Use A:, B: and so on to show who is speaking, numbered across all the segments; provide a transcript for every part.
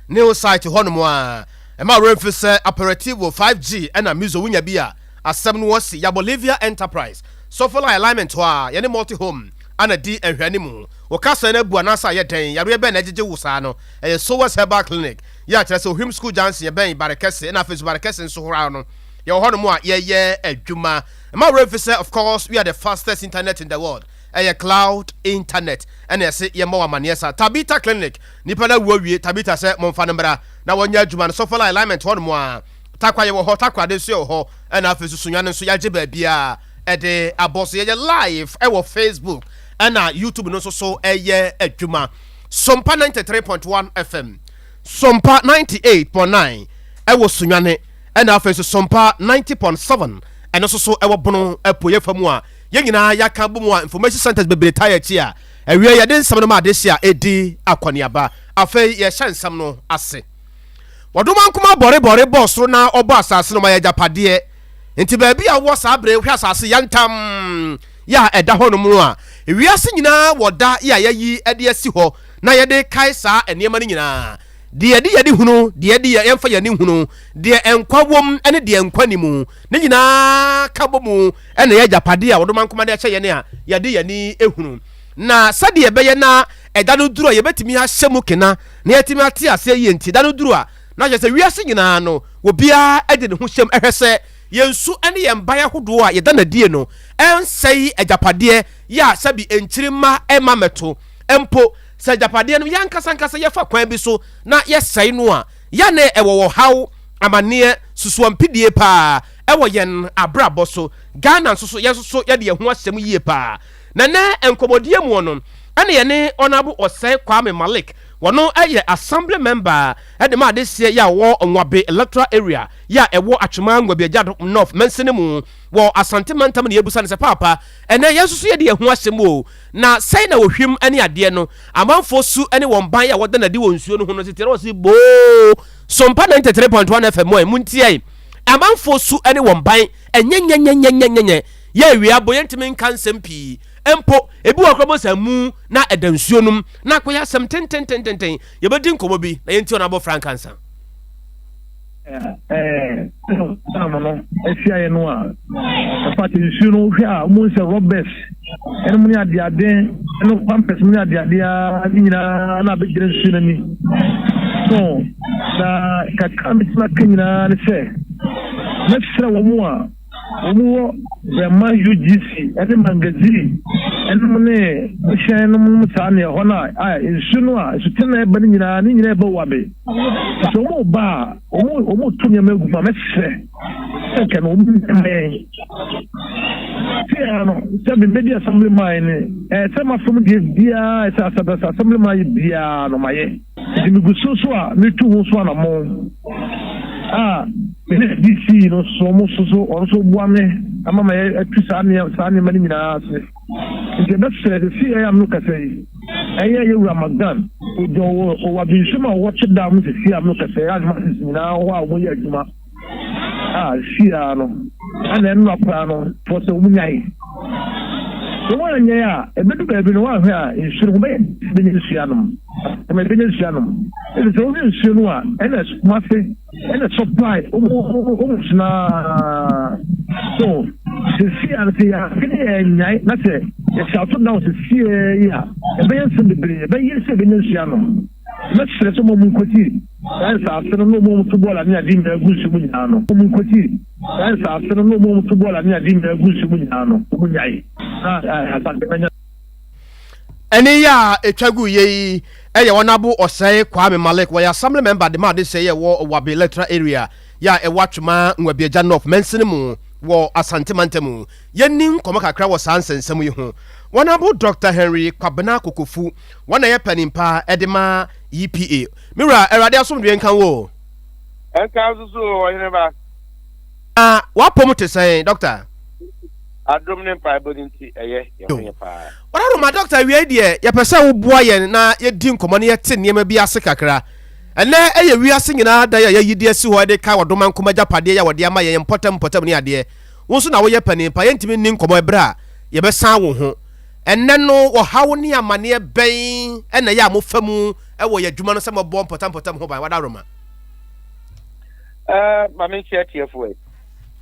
A: New site hɔnom a ɛma werɛ mfi sɛ Aperitivo 5G ɛna Mizo wonya bi a asɛm no wɔ si ya Bolivia Enterprise Sofoline alignment hɔ a yɛne Multi Home ana di nhwɛane mu. Wo kasa no abu anaasɛ ayɛ dɛn? Yareɛ bɛn na ɛgyegye wo saa no? Ɛyɛ Sowers Herbal Clinic yɛ a kyerɛ sɛ Ohwim School Junction yɛbɛn Barekɛse ɛna afei nso Barekɛse nso hɔ ara no yɛwɔ hɔnom a yɛyɛ adwuma. Ɛma werɛ mfi sɛ of course we are the fastest internet in the world. Ɛyɛ cloud internet ɛna ɛse yɛmmɔ wo amaneɛ saa. Tabitha Clinic nipa no awu awie Tabitha sɛ momfa no mmra na wɔnyɛ adwuma no Sofoline alignment hɔnom a Tarkwa yɛwɔ hɔ, Takoradi nso yɛwɔ hɔ, ɛna afei nso Sunyani nso yɛagye baabiara ɛde abɔ so. Yɛyɛ live ɛwɔ Facebook ɛna YouTube no nso so ɛyɛ adwuma. Sompa 93.1 FM, Sompa 98.9 ɛwɔ Sunyani, ɛna afei nso Sompa 90.7 ɛno nso so ɛwɔ Bono apueɛ fa mu a yɛn nyinaa yɛaka bɔ mu a information centers bebree taa yɛn akyi a ɛwie yɛde nsɛm no ma adehye a ɛdi akɔneaba. Afei yɛhyɛ nsɛm no ase. Wɔdomankoma bɔrebɔre bɔɔ soro na ɔbɔɔ asase no ma yɛ agyapadeɛ. Enti baabi a wowɔ saa berɛ yi, wohwɛ asase yantam yi a ɛda hɔnom no a, wiase nyinaa wɔ da yi a yɛayi de asi hɔ na yɛde rekae saa nneɛma no nyinaa, deɛ yɛde yɛn ani hunu, deɛ yɛde yɛmfa yɛn ani nhunu, deɛ nkwa wom ne deɛ nkwa nni mu, ne nyinaa ka bɔ mu na ɛyɛ agyapadeɛ a Wɔdomankoma de akyɛ yɛn a yɛde yɛn ani hunu. Na sɛdeɛ ɛbɛyɛ na ɛda no duru a yɛbɛtumi ahyɛ mu kena na yɛatumi ate aseɛ yie nti, da no duru a, na kyerɛ sɛ wiase nyinaa no, obiara de ne ho hyɛm hwɛ sɛ yɛn su ne yɛn ban ahodoɔ a yɛda no adie no nsɛe agyapadeɛ yɛ a sɛbi nkyirimma mma mmɛto. Mpo sɛ agyapadeɛ no yɛn ankasa ankasa yɛfa kwan bi so na yɛsɛe no a, yɛ na ɛwɔ ɔhaw, amaneɛ, susuampidie paa wɔ yɛn abrabɔ so. Ghana nso so, yɛn nso so yɛde yɛn ho ahyɛ mu yie paa. Na nɛ nkɔmmɔdie muɔ no, ɛna yɛne Honourable Osei Kwame Malik, wɔno yɛ Assembly Member de ma adehyeɛ yɛ a ɔwɔ Nwabe Electoral Area yɛ a ɛwɔ Atwema Nwabi Agyado North mansini mu wɔ Asante mantam na yɛbusa no sɛ paapa ɛnɛ yɛn nso so yɛde yɛn ho ahyɛ mu o na sɛn na ohwim ne adeɛ no amanfoɔ su ne wɔn ban a wɔda no adi wɔ nsuo no ho no tete na wɔse boo Sompa 93.1 FM ɛ montiae amanfoɔ su ne wɔn ban ɛnyɛnyɛnyɛnyɛnyɛnyɛ Yɛ awia bɔ yɛntumi nka nsɛm pii mpo. Ebi wɔ koraa sɛ amu na ɛda nsuo nom na akɔyɛ asɛm tententententen. Yɛbɛdi nkɔmmɔ bi na yɛnti ɔno abɔfra nkansa.
B: Sam no ahyiaeɛ no a ɛfata nsuo no wohwɛ a wɔn sɛ rɔbɛs ɛno mu ne adeade ɛno pampers mu ne adeade a ne nyinaa na abɛgyina nsuo no ani so na kakra metumi aka nyinaa ne sɛ mɛsrɛ wɔn a Wɔwɔ Burma UGC ne Mangazini nom ne hyɛn nom nom saa ne ɛhɔ no a nsu no a nsuten na ɛba no nyinaa ne nyinaa ɛba Wabe. Sɛ wɔn ba a wɔn wɔn to nneɛma egu mu a mɛsrɛ sɛ nka no wɔn mma yɛn. Sɛ no sɛ mebɛdi assembly man ne ɛɛ sɛ mafom deɛ biara sɛ asɛ assembly man yɛ biara no mayɛ. Nti megu so nso a metu ho so anammɔn a me ne DC no so wɔn nso so wɔn nso boa me ama ma yɛatu saa nneɛma saa nneɛma no nyinaa ase. Nti ɛbɛsrɛ sɛ si ɛyɛ amno kasa yi ɛyɛ yɛ wura Magdan ogyina wɔ wɔ abinsom a wɔte da mo sisi amno kasa yi adwuma sisi nyinaa hɔ a wɔyɛ adwuma a si a no ɛna ɛnora koraa no fɔ sɛ wɔn nyae. Sɛ wɔn anyɛ a ɛbɛdu baabi no wɔahwɛ a nsuo no ho bɛyɛ bɛnya nsuo anom. Ɛma ɛbɛnya nsuo anom. Ɛsɛ sɛ wohwɛ nsuo no a ɛna Kumase ɛna supply wɔn nyinaa. So sisi a sɛ yɛahwɛ ne yɛnyae na sɛ yɛhyɛ ato down sisi yi a ɛbɛyɛ nsɛm bebree ɛbɛyɛ sɛ ɛbɛnya nsuo anom. Mɛsrɛ sɛ mo nkwati saa nsaase no na wɔn to bɔɔla ne ade nyinaa gu nsuo mu nyinaa no. Wɔn nkwati saa nsaase no na wɔn to bɔɔla ne ade nyinaa gu nsuo mu nyinaa no. Wɔn nyae na asase bɛnya.
A: Ɛne yi a ɛtwa gu yɛ yi yɛ Honourable Osei Kwame Malik, wɔyɛ Assembly Member de ma adesɛe a ɛwɔ Owabe Electoral Area yɛ a ɛwɔ Atwema Nwabiagya North mansini mu wɔ Asante mantam. Yɛnni nkɔmmɔ kakra wɔ saa nsɛnsɛm yi ho. Honourable Doctor Henry Kwabena Kokofu, wɔn na ɛyɛ panin pa de ma EPA. Me wura, Awurade asomdwoeɛ nka wo o.
C: Ɛnka nso so o, ɔhene ba.
A: Na w'apɔm te sɛn, Doctor?
C: Adom ne mpaebɔ no nti, ɛyɛ, yɛn ho yɛ paa.
A: Ɔdaroma, Doctor, awiei deɛ, yɛpɛ sɛ woboa yɛn na yɛdi nkɔmmɔ na yɛte nneɛma bi ase kakra. Ɛnnɛ yɛ wiase nyinaa da yi a yɛayi de asi hɔ de kae Ɔdomankoma agyapadeɛ yi a wɔde ama yɛn, yɛn mpɔtam mpɔtam ne adeɛ. Wo nso na woyɛ panin pa, yɛntumi nni nkɔmmɔ ɛberɛ a yɛbɛsan wo ho. Ɛnnɛ no, ɔhaw ne amaneɛ bɛn na ɛyɛ a mofa mu wɔ yɛ adwuma no sɛ mɔbɔ mpɔtam mpɔtam ho ban wadaworoma.
C: Ɛɛ ma menkyerɛ atiefoɔ yi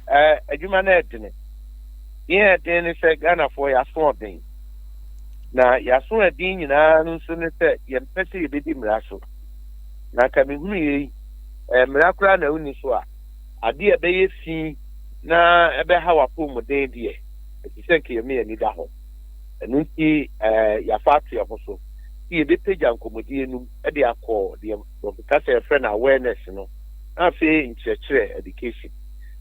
C: ɛɛ adwuma no ɛdene deɛ ɛden ne sɛ Ghanafoɔ yɛaso ɔden na yɛaso ɛden nyinaa no nso ne sɛ yɛmpɛ sɛ yɛbɛdi mmara so na nka mehunu yei ɛɛ mmara koraa na wonni so a adeɛ a ɛbɛyɛ fi na ɛbɛha w'apɔmuden deɛ ɛte sɛ nka yɛma yɛn ani da hɔ ɛno nti ɛɛ yɛafa ato yɛn ho so sɛ yɛbɛpagya nkɔmmɔdie no mu de akɔ deɛ Borɔfo kasa yɛfrɛ no awareness no, na afei nkyerɛkyerɛ, education,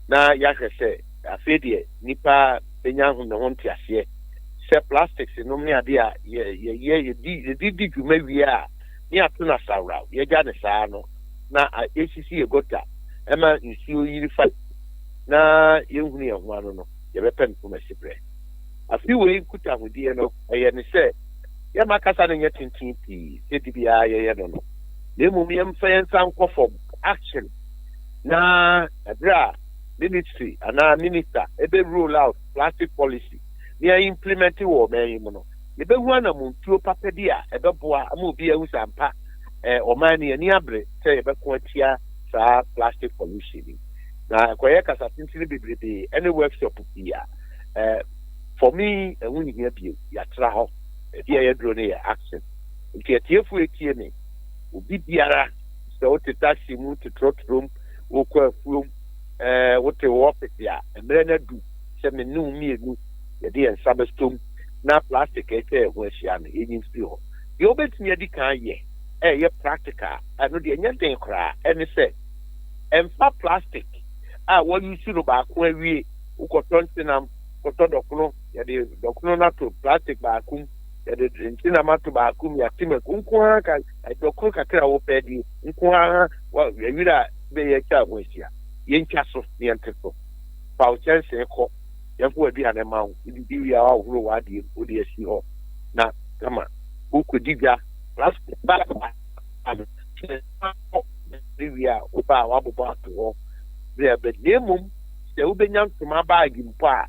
C: na yɛahwɛ sɛ afei deɛ nipa bɛnya ne ho nteaseɛ sɛ plastics nom ne adeɛ a yɛyɛ yɛdi yɛde di dwuma wie a ne yɛato no asaworaw yɛgya ne saa no na ɛsisi yɛ gota ɛma nsuo yiri fa na yɛnhunu yɛn ho ano no yɛbɛpɛ ntoma si berɛ. Afe wei nkutahodie no ɛyɛ ne sɛ Yɛmma kasa no nyɛ tenten pii sɛ de biara yɛyɛ no no, na mmom yɛmfa yɛn nsa nkɔ fam, action, na ɛberɛ a ministry anaa minister ɛbɛ roll out plastic policy na yɛ implement wɔ ɔman yi mu no, yɛbɛhu anamontuo papa bi a ɛbɛboa ama obi ahu sɛ ampa eh, ɔman no yɛni abere sɛ yɛbɛko atia saa plastic pollution yi. Na ɛkɔyɛ kasa tentene bebrebe ɛne workshop pii a eh, For me, ɛho nhia bio. Yɛatra hɔ. Baabi a yɛaduro no yɛ action. Nti atiefo etie me. Obi biara, sɛ wote taxi mu, te trɔtrɔ mu, wokɔ afuom, ɛɛ wote wo office a, mmerɛ no adu sɛ me ne wo mmienu yɛde yɛn nsa bɛsɔ mu na plastic a atwa yɛn ho ahyia no, yɛnyi mfiri hɔ. Deɛ wobɛtumi adi kan ayɛ a ɛyɛ practical, ɛno deɛ ɛnyɛ den koraa, ɛne sɛ ɛmfa plastic a wɔayusu no baako awie, wokɔtɔ nkyenam, kɔtɔ dɔkono, yɛde dɔkono no ato plastic baako mu, yɛde nkyenam ato baako mu, yɛate mako nko ara ka dɔkono kakra a wopɛ die nko ara awira a bɛyɛ atwa ho ahyia. Yɛntwa so na yɛnte so. Fa wo kyɛnsee kɔ, yɛmfa w'aduane ma wo, wodidi wie a woahohoro w'adeɛ mu, wode asi hɔ na kama. Wokɔdi dwa, plastic bag a wie a woba a woabobɔ ato hɔ berɛ a bɛ na mmom Sɛ wobɛnya ntoma baage mpo a,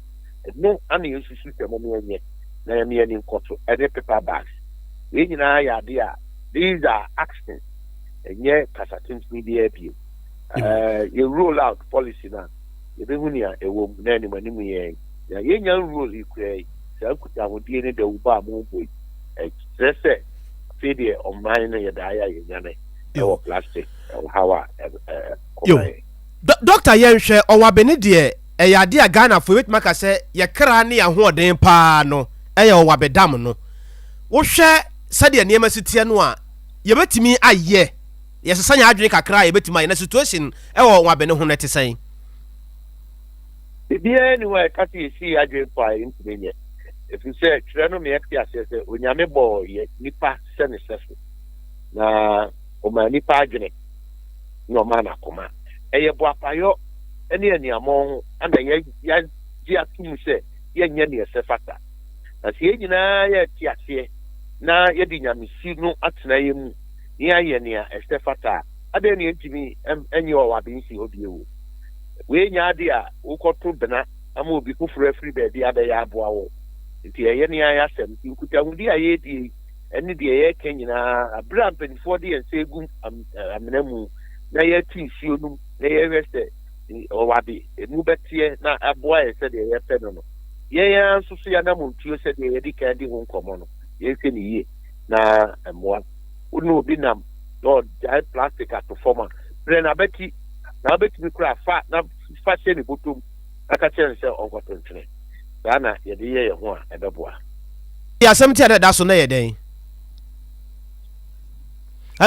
C: ɛno ana yɛsusu sɛ mom yɛnyɛ na yɛma yɛn ani nkɔ so, ɛne paper bags. Wei nyinaa yɛ adeɛ a, these are actions, ɛnyɛ kasa tentene biara bio. Uh, yɛ roll out policy no a, yɛbɛhu nea ɛwɔ mu na anim anim yɛn. Na yɛnya nroll yi koraa yi, saa nkutahodie ne dawubɔ a mobɔ yi, ɛkyerɛ sɛ afei deɛ ɔman no yɛdaa yɛ a yɛnyane ɛwɔ plastic ɔhaw a ɛkɔma yɛn.
A: Dɔkta yɛnhwɛ, ɔwabe no deɛ ɛyɛ adeɛ a Ghanafoɔ yɛbɛtumi aka sɛ yɛ kra ne yɛn ahoɔden paa no ɛyɛ ɔwabe dam no. Wohwɛ sɛdeɛ nneɛma si teɛ no a, yɛbɛtumi ayɛ, yɛsesa yɛn adwene kakra a yɛbɛtumi ayɛ na situation ɛwɔ ɔwabe no ho no ɛte sɛn?
C: Biribiara nni hɔ a ɛka sɛ yɛsi yɛn adwene po a yɛntumi nyɛ, ɛfiri sɛ twerɛ no ma yɛte aseɛ sɛ Onyame bɔɔ yɛ nnipa sɛ ne sɛso, na ɔmaa nnipa adwene. na ɔmaa no akoma. Ɛyɛ boapayɔ ne aniammɔn ho na yɛagye atom sɛ yɛnyɛ nea ɛsɛ fata. Na sɛ yɛn nyinaa yɛte aseɛ na yɛde nyamesu no atena yɛn mu na yɛayɛ nea ɛsɛ fata a, adɛn na yɛntumi nyɛ ɔwabe nsi hɔ bio? Wei nyɛ ade a wokɔto bena ama obi foforo afiri baabi abɛyɛ aboa wo. Nti ɛyɛ nea ayɛ asɛm. Nti nkitahodi a yɛredi yi ne deɛ yɛreka nyinaa, berɛ a mpanimfoɔ de yɛn nsa regu amena mu na yɛreto nsuo no mu na yɛrehwɛ sɛ ɔwade emu bɛteɛ na aboa yɛn sɛdeɛ yɛpɛ no no, yɛn ara nso so yɛanamontuo sɛdeɛ yɛde kan di ho nkɔmmɔ no, yɛnhwɛ no yie na mmoa. Wo ne obi nam na ɔgyae plastic ato fam a, brɛ no abati na wobɛtumi koraa fa na fa hyɛ ne bɔtɔ mu na ka kyerɛ no sɛ ɔnkɔto ntwene. Saa na yɛde yɛ yɛn ho a ɛbɛboa.
A: Asɛm ti a na ɛda so na yɛ dɛn?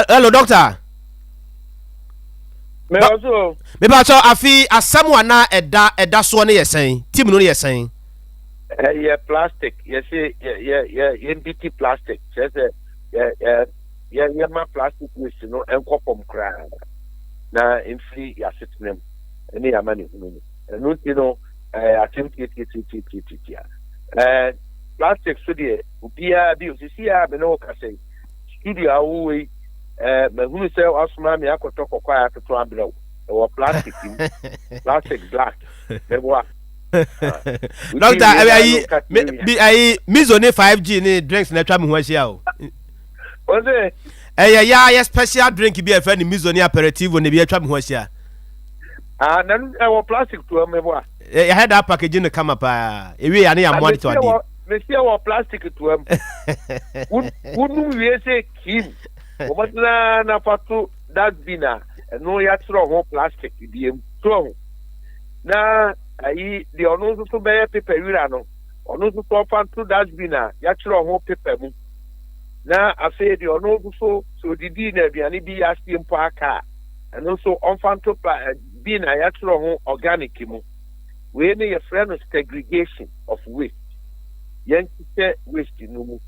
A: Hello, doctor.
C: Mewɔ so o.
A: Mepakyɛw afi asɛm a na ɛda ɛda soɔ no yɛ sɛn? Team no yɛ sɛn?
C: Ɛyɛ plastic yɛse yɛ yɛ yɛ yɛmbiti plastic kyerɛ sɛ yɛ yɛ yɛ yɛma plastic waste no nkɔ fam koraa na mfiri yɛasetena mu ɛne yɛama ne hunu mu ɛno nti no ɛyɛ asɛm tiatiatiatiatiatia ɛɛ plastic so deɛ obiara bi osisi a me ne wo kasa yi studio a wowɔ yi ɛɛ mahunu sɛ wasoma me akɔtɔ kɔkɔɔ a atoto abrɛ wo ɛwɔ plastic mu plastic black mɛboa.
A: Doctor ayi bi ayi mizo ne 5G ne drinks na atwa me ho ahyia o.
C: Ose.
A: Ɛyɛ yaa yɛ special drink bi a yɛfrɛ no miso ne aperitivo na bi atwa me ho ahyia.
C: Ah, na ɛwɔ plastic toa mu ɛbɔ a.
A: Yɛhɛ da package no kama paa. Ewie ya ne yɛ amoa de to adeɛ.
C: Mesi ɛwɔ plastic toa mu. Wonum wie sɛ kim. Wɔbɛtena na fa to dustbin a ɛno yɛatwerɛ ho plastic biem. So ho. Na ayi deɛ ɔno nso so bɛyɛ paper wira no, ɔno nso so ɔfa nto dustbin a yɛatwerɛ ho paper mu. Na afei deɛ ɔno nso so sɛ odidii na aduane bi yɛ aseɛ mpo aka a, ɛno nso ɔmfa nto pla bin a yɛatwerɛ ho organic mu. Wei no yɛfrɛ no segregation of waste. Yɛnkyekyɛ waste no mu.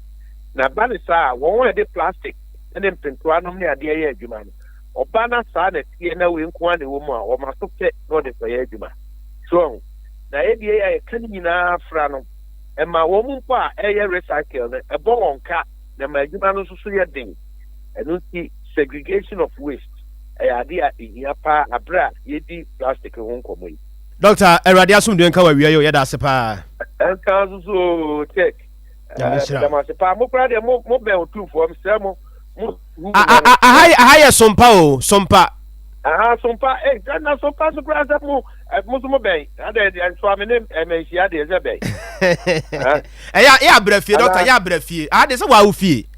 C: Na ba ne saa a, wɔn a yɛde plastic ne mpentoa nom ne adeɛ yɛ adwuma no, ɔba na saa na ɛteɛ na wei nko ara na ɛwɔ mu a, wɔma so pɛ na ɔde kɔyɛ adwuma. So ahu? Na yɛdeɛ yi a yɛka ne nyinaa fra no, ɛma wɔn mpo a ɛyɛ recycle no, ɛbɔ wɔn ka na ɛma adwuma no nso so yɛ den. Ɛno nti, segregation of waste ɛyɛ ade a ɛhia paa aberɛ a yɛdi plastic ho nkɔmmɔ yi.
A: Doctor, Awurade asomdwoe nka wo awia yi o, yɛda ase paa.
C: Ɛnka nso so o, Tech.
A: Nyame nhyira
C: wo. Meda mo ase paa. Mo koraa deɛ mo mo bɛn Otumfoɔ, mesrɛ mo, mo hu
A: Aha aha yɛ sompa o, sompa.
C: Aha sompa, eh, na sompa so koraa sɛ mo mo so mo bɛn. Adɛ nso ame ne mmanhyia deɛ sɛ bɛn.
A: Ɛyɛ yɛ abra fie, doctor, yɛ abra fie. Aha deɛ sɛ waa wo fie.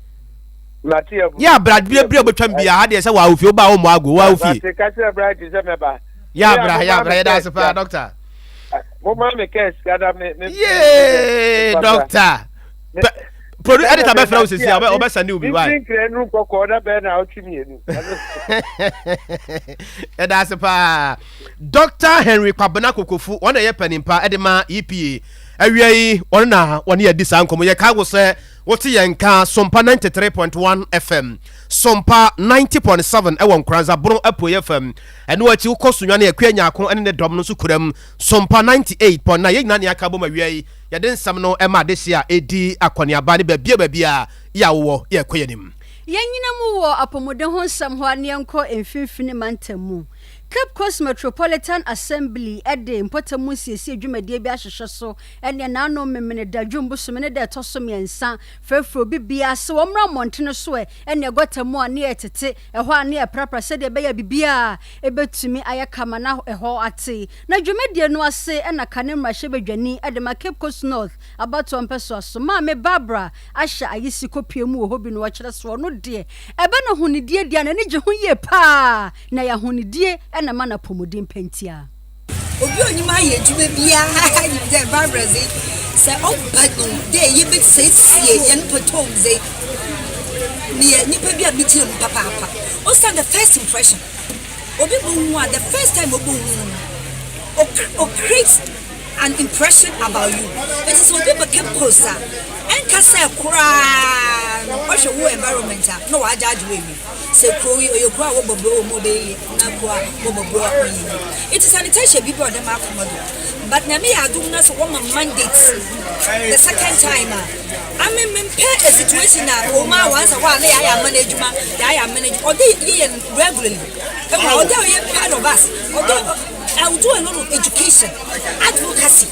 A: Yɛ abra bere bere obetwam bi aha deɛ sɛ waa wo fie, wo ba wo mmɔ ago, waa wo fie.
C: Mate ka kyerɛ Bright sɛ mɛba.
A: Yɛ abra, yɛ abra, yɛda ase paa, doctor.
C: Mo ma me kɛ sika na me me.
A: Yee, doctor. Produ editor bɛ fira wo sisi a ɔbɛ sani obi wa.
C: Mi nkira nu kɔkɔɔ na bɛn na ɔtwi mienu.
A: Yɛda ase paa. Dr. Henry Kwabena Kokofu, wɔn na ɛyɛ panimpa de ma EPA. Awia yi, wɔn na wɔne yɛdi saa nkɔmmɔ. Yɛka wo sɛ wote yɛn nka Sompa 93.1 FM, Sompa 90.7 ɛwɔ Nkoranza Bono Apueɛ fam. Ɛno akyi wokɔ Sunyani Akua Nyarko ne ne dɔm no nso kuram Sompa 98.9. Yɛn nyinaa ne aka bom awia yi. Yɛde nsɛm no ma adehye a ɛredi akɔneaba ne baabi a baabi a yɛ a wowɔ yɛrekɔ yɛn anim.
D: Yɛnnyina mu wɔ apɔmuden ho nsɛm hɔ na yɛnkɔ Mfimfini Mantam mu. Cape Coast Metropolitan Assembly de mpɔtam mu nsiesie dwumadie bi ahyehyɛ so ɛneɛ n'ano Memeneda Dwom bosome ne da ɛtɔ so mmiɛnsa frɛfrɛ obi biara sɛ wɔmmra mmɔntene so ɛ ɛneɛ gɔta mu a ne yɛtete ɛhɔ a ne yɛprapra sɛdeɛ ɛbɛyɛ a biribiara ɛbɛtumi ayɛ kama na ɛhɔ ate. Na dwumadie no ase na kane mmarahyɛbadwani de ma Cape Coast North abatoɔ mpɛsoa so, Maame Barbara Asha Ayisi kɔpue mu wɔ hɔ bi na ɔkyerɛ sɛ ɔno deɛ ɛbɛ no ahonidie deɛ a n'ani gye ho yie pa ara na ɛyɛ ahonidie na ɛma no apɔmuden pa ntia.
E: Obi a onyim ayɛ edwuma biara nyim dɛ Barbara dze, sɛ ɔba no dɛ yebesiesie hɛn mpɔtamu dze, meyɛ nyimpa bi a migyina mu papaapa. Osiandɛ first impression, obi bohu wo a, the first time obohu wo no, o create an impression about you. Ntsi sɛ obi ba Cape Coast a, ɛnnkɛsɛɛ koraa no, ɔhwɛ wo environment a, nna ɔagyaagye wo ewie. Sɛ kurow yi, ɔyɛ kurow a wɔbɔ bra wɔ mu a ɔbɛyɛ yie anaa kurow a wɔbɔ bra a ɔnnyɛ yie. Ntsi sanitation yɛ biribi a ɔda m'akoma do. But Nyame yɛ adom na sɛ wɔma mandate the second time a, ame memmpɛ a situation a ɔwɔ mu a once a while na yɛayɛ aman edwuma, yɛayɛ aman edwuma. Ɔwɔ dɛ yɛyɛ no regularly. Ehu a, ɔwɔ dɛ ɔyɛ part of us. Ɔwɔ dɛ I will do a lot of education, advocacy.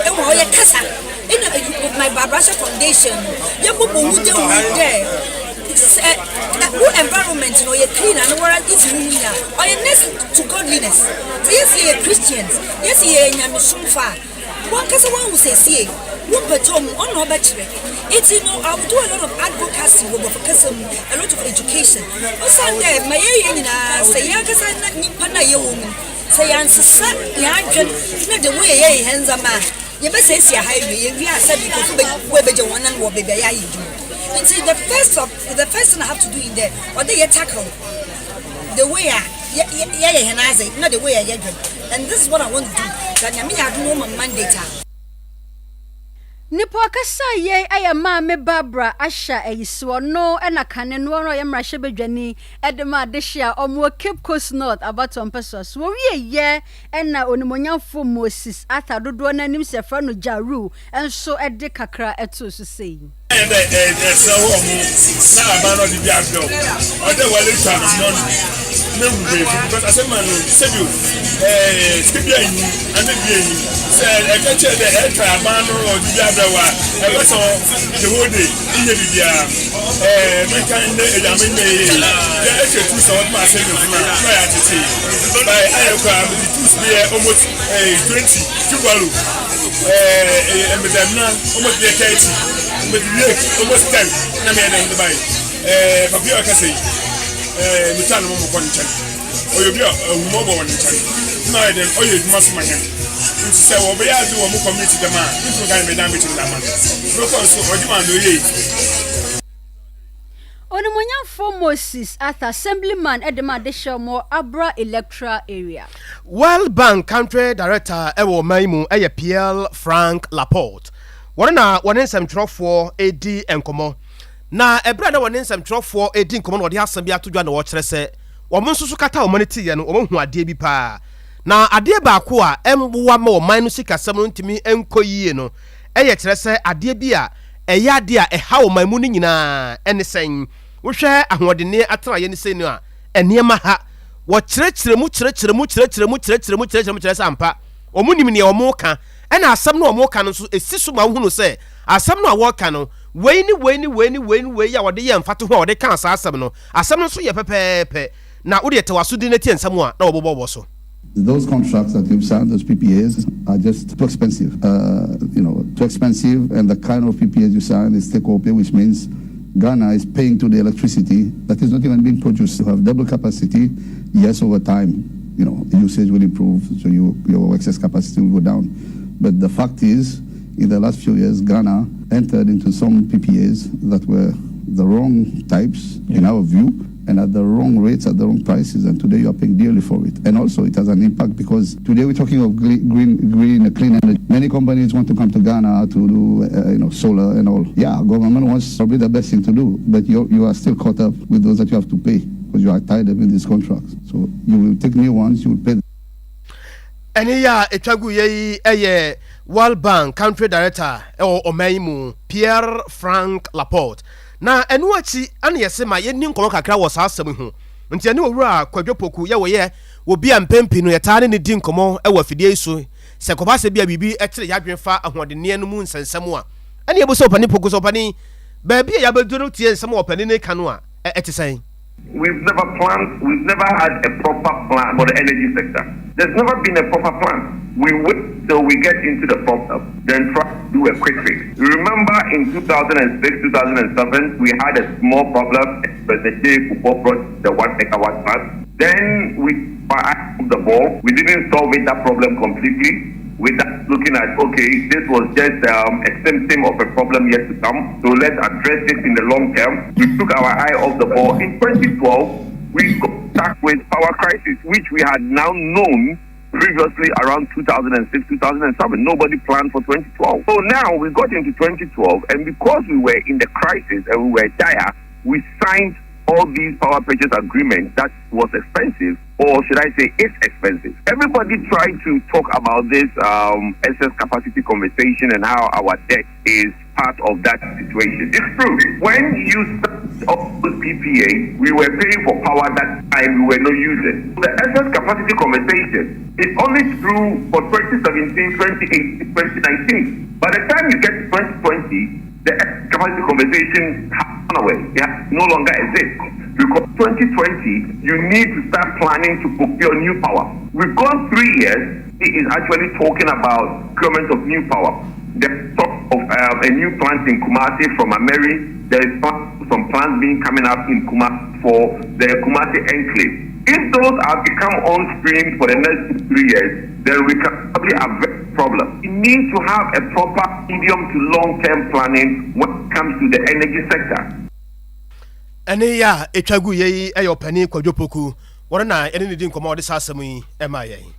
E: Ehu a, ɔyɛ kasa. Nna with my Barbara Foundation no, yɛbɔbɔ ho dawur dɛ sɛ wo environment no ɔyɛ clean a na woara idzi wo ho nyi a, ɔyɛ next to godliness. Sɛ yɛse yɛyɛ Christians, yɛse yɛyɛ nyamesomfo a, wankasa woahu siesie wo mpɔtam mu, ɔno na ɔbɛkyerɛ. Ntsi no, I will do a lot of advocacy wɔ Borɔfo kasa mu, a lot of education. Osiandɛ ma yɛyɛ nyina, sɛ hɛnankasa na nyimpa no a yɛwɔ mu no, sɛ yɛannsesa hɛn adwen na the way yɛyɛ hɛn ndzɛmba a, Yɛbɛsiesie ha ewie, yewie a sɛbi nkorɔfo bɛ woebegye hɔn nan wɔ beebi a yɛayɛ edwuma. Ntsi the first of the first thing I have to do nye dɛ ɔwɔ dɛ yɛ tackle the way a yɛ yɛ yɛyɛ hɛn adze na the way a yɛdwen and this is what I want to do that Nyame yɛ adom na wɔma me mandate a.
D: Nipa ɔkasa yei yɛ Maame Barbara Asha Ayisi, ɔno na kane no ɔno ɔyɛ mmarahyɛbadwani de ma adehye a wɔwɔ Cape Coast North abatoɔ mpɛsoa so. Wɔwieɛ Ɛnna Onimuonyamfo Moses Arthur dodoɔ no ara nim sɛ yɛfrɛ no Ja Rule nso de kakra too so sei.
F: Ayɛ dɛ ɛsrɛ hɔ ɔmo na aban no ɔde bi abrɛ wo ɔdɛ wale twa no mɔ no na wu baabi because asɛm ma no sɛbi o ɛɛ sika bi anyi ana bi anyi sɛ ɛka kyerɛ dɛ ɛtwa aban no ɔde bi abrɛ wo a ɛbɛ sɛ the whole day nyɛ biribiara ɛɛ mɛka ndɛ ɛdame nyɛ yie yɛ ɛtwa tu sɛ ɔde ma asɛm yɛ funu a na ɔyɛ atete by ayɛ koraa mede tools bi yɛ almost ɛɛ 20 tuvalu. Ɛɛ medze amena almost bɛyɛ 30, medze rake almost 10 na meyɛ dɛn de bae. Ɛɛ papa yi a ɔkasa yi, ɛɛ metaa no mɔmɔ kɔ ne nkyɛn. Ɔyɛ obi a ahummɔbɔ wɔ ne nkyɛn. Na ɔyɛ dɛn ɔyɛ adwuma so ma hɛn. Nti sɛ wɔbɛyɛ adze wɔ mo community dɛm a, mentumi nka dɛ medan m'ekyir dze ama no. Mekɔr so, ɔgye ma ano yie.
D: Onimuonyamfoɔ Moses Arthur, Assemblyman de ma Adehyeɛ wɔ Abra Electoral Area.
A: World Bank Country Director wɔ ɔman yi mu yɛ Pierre Frank Laporte. Wɔno na wɔne nsɛmtwerɛfoɔ redi nkɔmmɔ. Na ɛberɛ a na wɔne nsɛmtwerɛfoɔ redi nkɔmmɔ na wɔde asɛm bi ato dwa na wɔkyerɛ sɛ wɔn nso so kata wɔn ani teeɛ no wɔahu adeɛ bi paa. Na adeɛ baako a ɛmmoa ma ɔman no sikasɛm no ntumi nkɔ yie no yɛ kyerɛ sɛ adeɛ bi a ɛyɛ adeɛ a ɛhaw ɔman mu no nyinaa ne sɛn? Wohwɛ ahoɔdenneɛ atenaeɛ no sei no a, nneɛma ha. Wɔkyerɛkyerɛ mu kyerɛkyerɛ mu kyerɛkyerɛ mu kyerɛkyerɛ mu kyerɛkyerɛ mu kyerɛ sɛ ampa wɔn nim nea wɔn reka. Ɛna asɛm no a wɔn reka no nso ɛsi so ma wohunu sɛ asɛm no a wɔreka no wei ne wei ne wei ne wei ne wei a wɔde yɛ mfatoho a wɔde kaa saa asɛm no, asɛm no nso yɛ pɛpɛɛpɛ. Na wodeɛ tɛ w'aso din na tie nsɛm a na wɔbobɔ wɔ so.
G: Those contracts that you've signed, those PPAs, are just too expensive. Uh, you know, too expensive, and the kind of PPAs you sign is take or pay, which means Ghana is paying to the electricity that is not even being produced. You have double capacity, yes, over time, you know, usage will improve, so you, your excess capacity will go down. But the fact is, in the last few years, Ghana entered into some PPAs that were the wrong types, yeah. in our view, and at the wrong rates, at the wrong prices, and today you are paying dearly for it. And also, it has an impact because today we're talking of green, green, clean energy. Many companies want to come to Ghana to do, uh, you know, solar and all. Yeah, government wants probably the best thing to do, but you you are still caught up with those that you have to pay because you are tied up in these contracts. So you will take new ones, you will pay.
A: Ɛnne yi a ɛtwa guiɛ yi yɛ World Bank Country Director wɔ ɔman yi mu, Pierre Frank Laporte. Na ɛno akyi na yɛse ma yɛnni nkɔmmɔ kakra wɔ saa asɛm yi ho. Nti yɛne Owura Kwadwo Poku yɛ wɔyɛ obi a mpɛn pii no yɛtaa ne no di nkɔmmɔ wɔ afidie yi so. Sɛ ɛkɔba sɛ bi a biribi kyere yɛadwene fa ahoɔdenneɛ no mu nsɛnsɛm a, ɛne yɛbisa Ɔpanin Poku sɛ, Ɔpanin, baabi a yɛabɛduru no tie nsɛm a ɔpanin no reka no a, ɛte sɛn?
H: We've never planned, we've never had a proper plan for the energy sector. There's never been a proper plan. We wait till we get into the problem, then try to do a quick fix. Remember in 2006, 2007, we had a small problem. President J. Kufuor brought the one megawatt plant. Then we the ball. We didn't solve it, that problem completely without looking at, okay, this was just um, a symptom of a problem yet to come, so let's address it in the long term. We took our eye off the ball. In 2012, we got stuck with power crisis, which we had now known previously around 2006, 2007. Nobody planned for 2012. So now we got into 2012, and because we were in the crisis and we were dire, we signed all these power purchase agreements that was expensive, or should I say it's expensive. Everybody tried to talk about this um, excess capacity conversation and how our debt is part of that situation. It's true. When you start with PPA, we were paying for power that time we were not using. The excess capacity conversation is only true for 2017, 2018, 2019. By the time you get to 2020, the excess capacity conversation has gone away. It no longer exists. Because 2020, you need to start planning to procure new power. We've gone three years. It is actually talking about procurement of new power. There's talk of um, a new plant in Kumasi from Ameri. There is some plants being coming up in Kumasi for the Kumasi enclave. If those are become on stream for the next three years, then we can probably avert problem. We need to have a proper medium to long term planning when it comes to the energy sector.
A: Ɛnne yi a ɛtwa guiɛ yi yɛ Ɔpanin Kwadwo Poku. Wɔno na yɛne no di nkɔmmɔ a ɔde saa asɛm yi maa yɛn.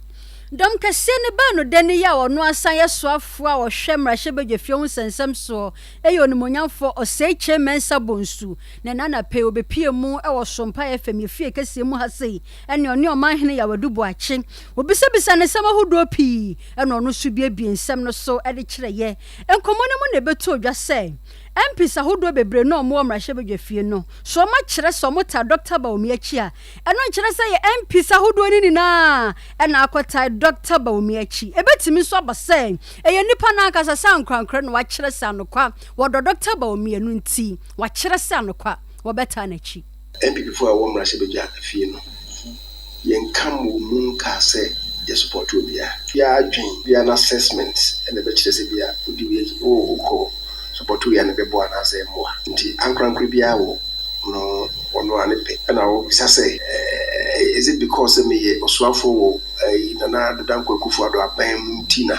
D: Dɔm kɛseɛ no baa no da no yi a ɔno ara san yɛ soafoɔ a ɔhwɛ mmarahyɛbadwafie ho nsɛnsɛm soɔ yɛ Onimuonyamfoɔ Osei Kyei Mensah Bonsu na ɛna anapa yi ɔbɛpue mu wɔ Sompa FM yɛ fie kɛseɛ mu ha sei ɛne ɔne Ɔmanhene Yaw Adu Boakye wɔbisabisa no nsɛm ahodoɔ pii ɛna ɔno nso buebue nsɛm no so de kyerɛeɛ. Nkɔmmɔ no mu na ɛbɛtoo dwa sɛ. MPs ahodoɔ bebree no a wɔwɔ mmarahyɛbadwafie no, sɛ wɔakyerɛ sɛ wɔtaa Dɔkta Bawumia akyi a, ɛno nkyerɛ sɛ yɛ MPs ahodoɔ no nyinaa na akɔtae Dɔkta Bawumia akyi. Ɛbɛtumi nso aba sɛ ɛyɛ nnipa no ankasa sɛ ankorankorɛ na wɔakyerɛ sɛ anokwa wɔdɔ Dɔkta Bawumia no nti wɔakyerɛ sɛ anokwa wɔbɛtaa n'akyi.
I: NPP foɔ a ɛwɔ mmarahyɛbadwa fie no yɛnka mmɔɔ mu nkaa sɛ yɛ support obiara. Biara adwen, biara n'assessment na ɛbɛkyerɛ sɛ bia wodi wei akyi, wo wokɔ support wei a na ɛbɛboa anaasɛ ɛmmoa. Nti ankorankoro biara wɔ no ɔno ara ne pɛ. Ɛna wobisa sɛ is it because sɛ meyɛ ɔsoafoɔ wɔ ɛyi Nana Addo Dankwa Akufo Addo aban mu nti na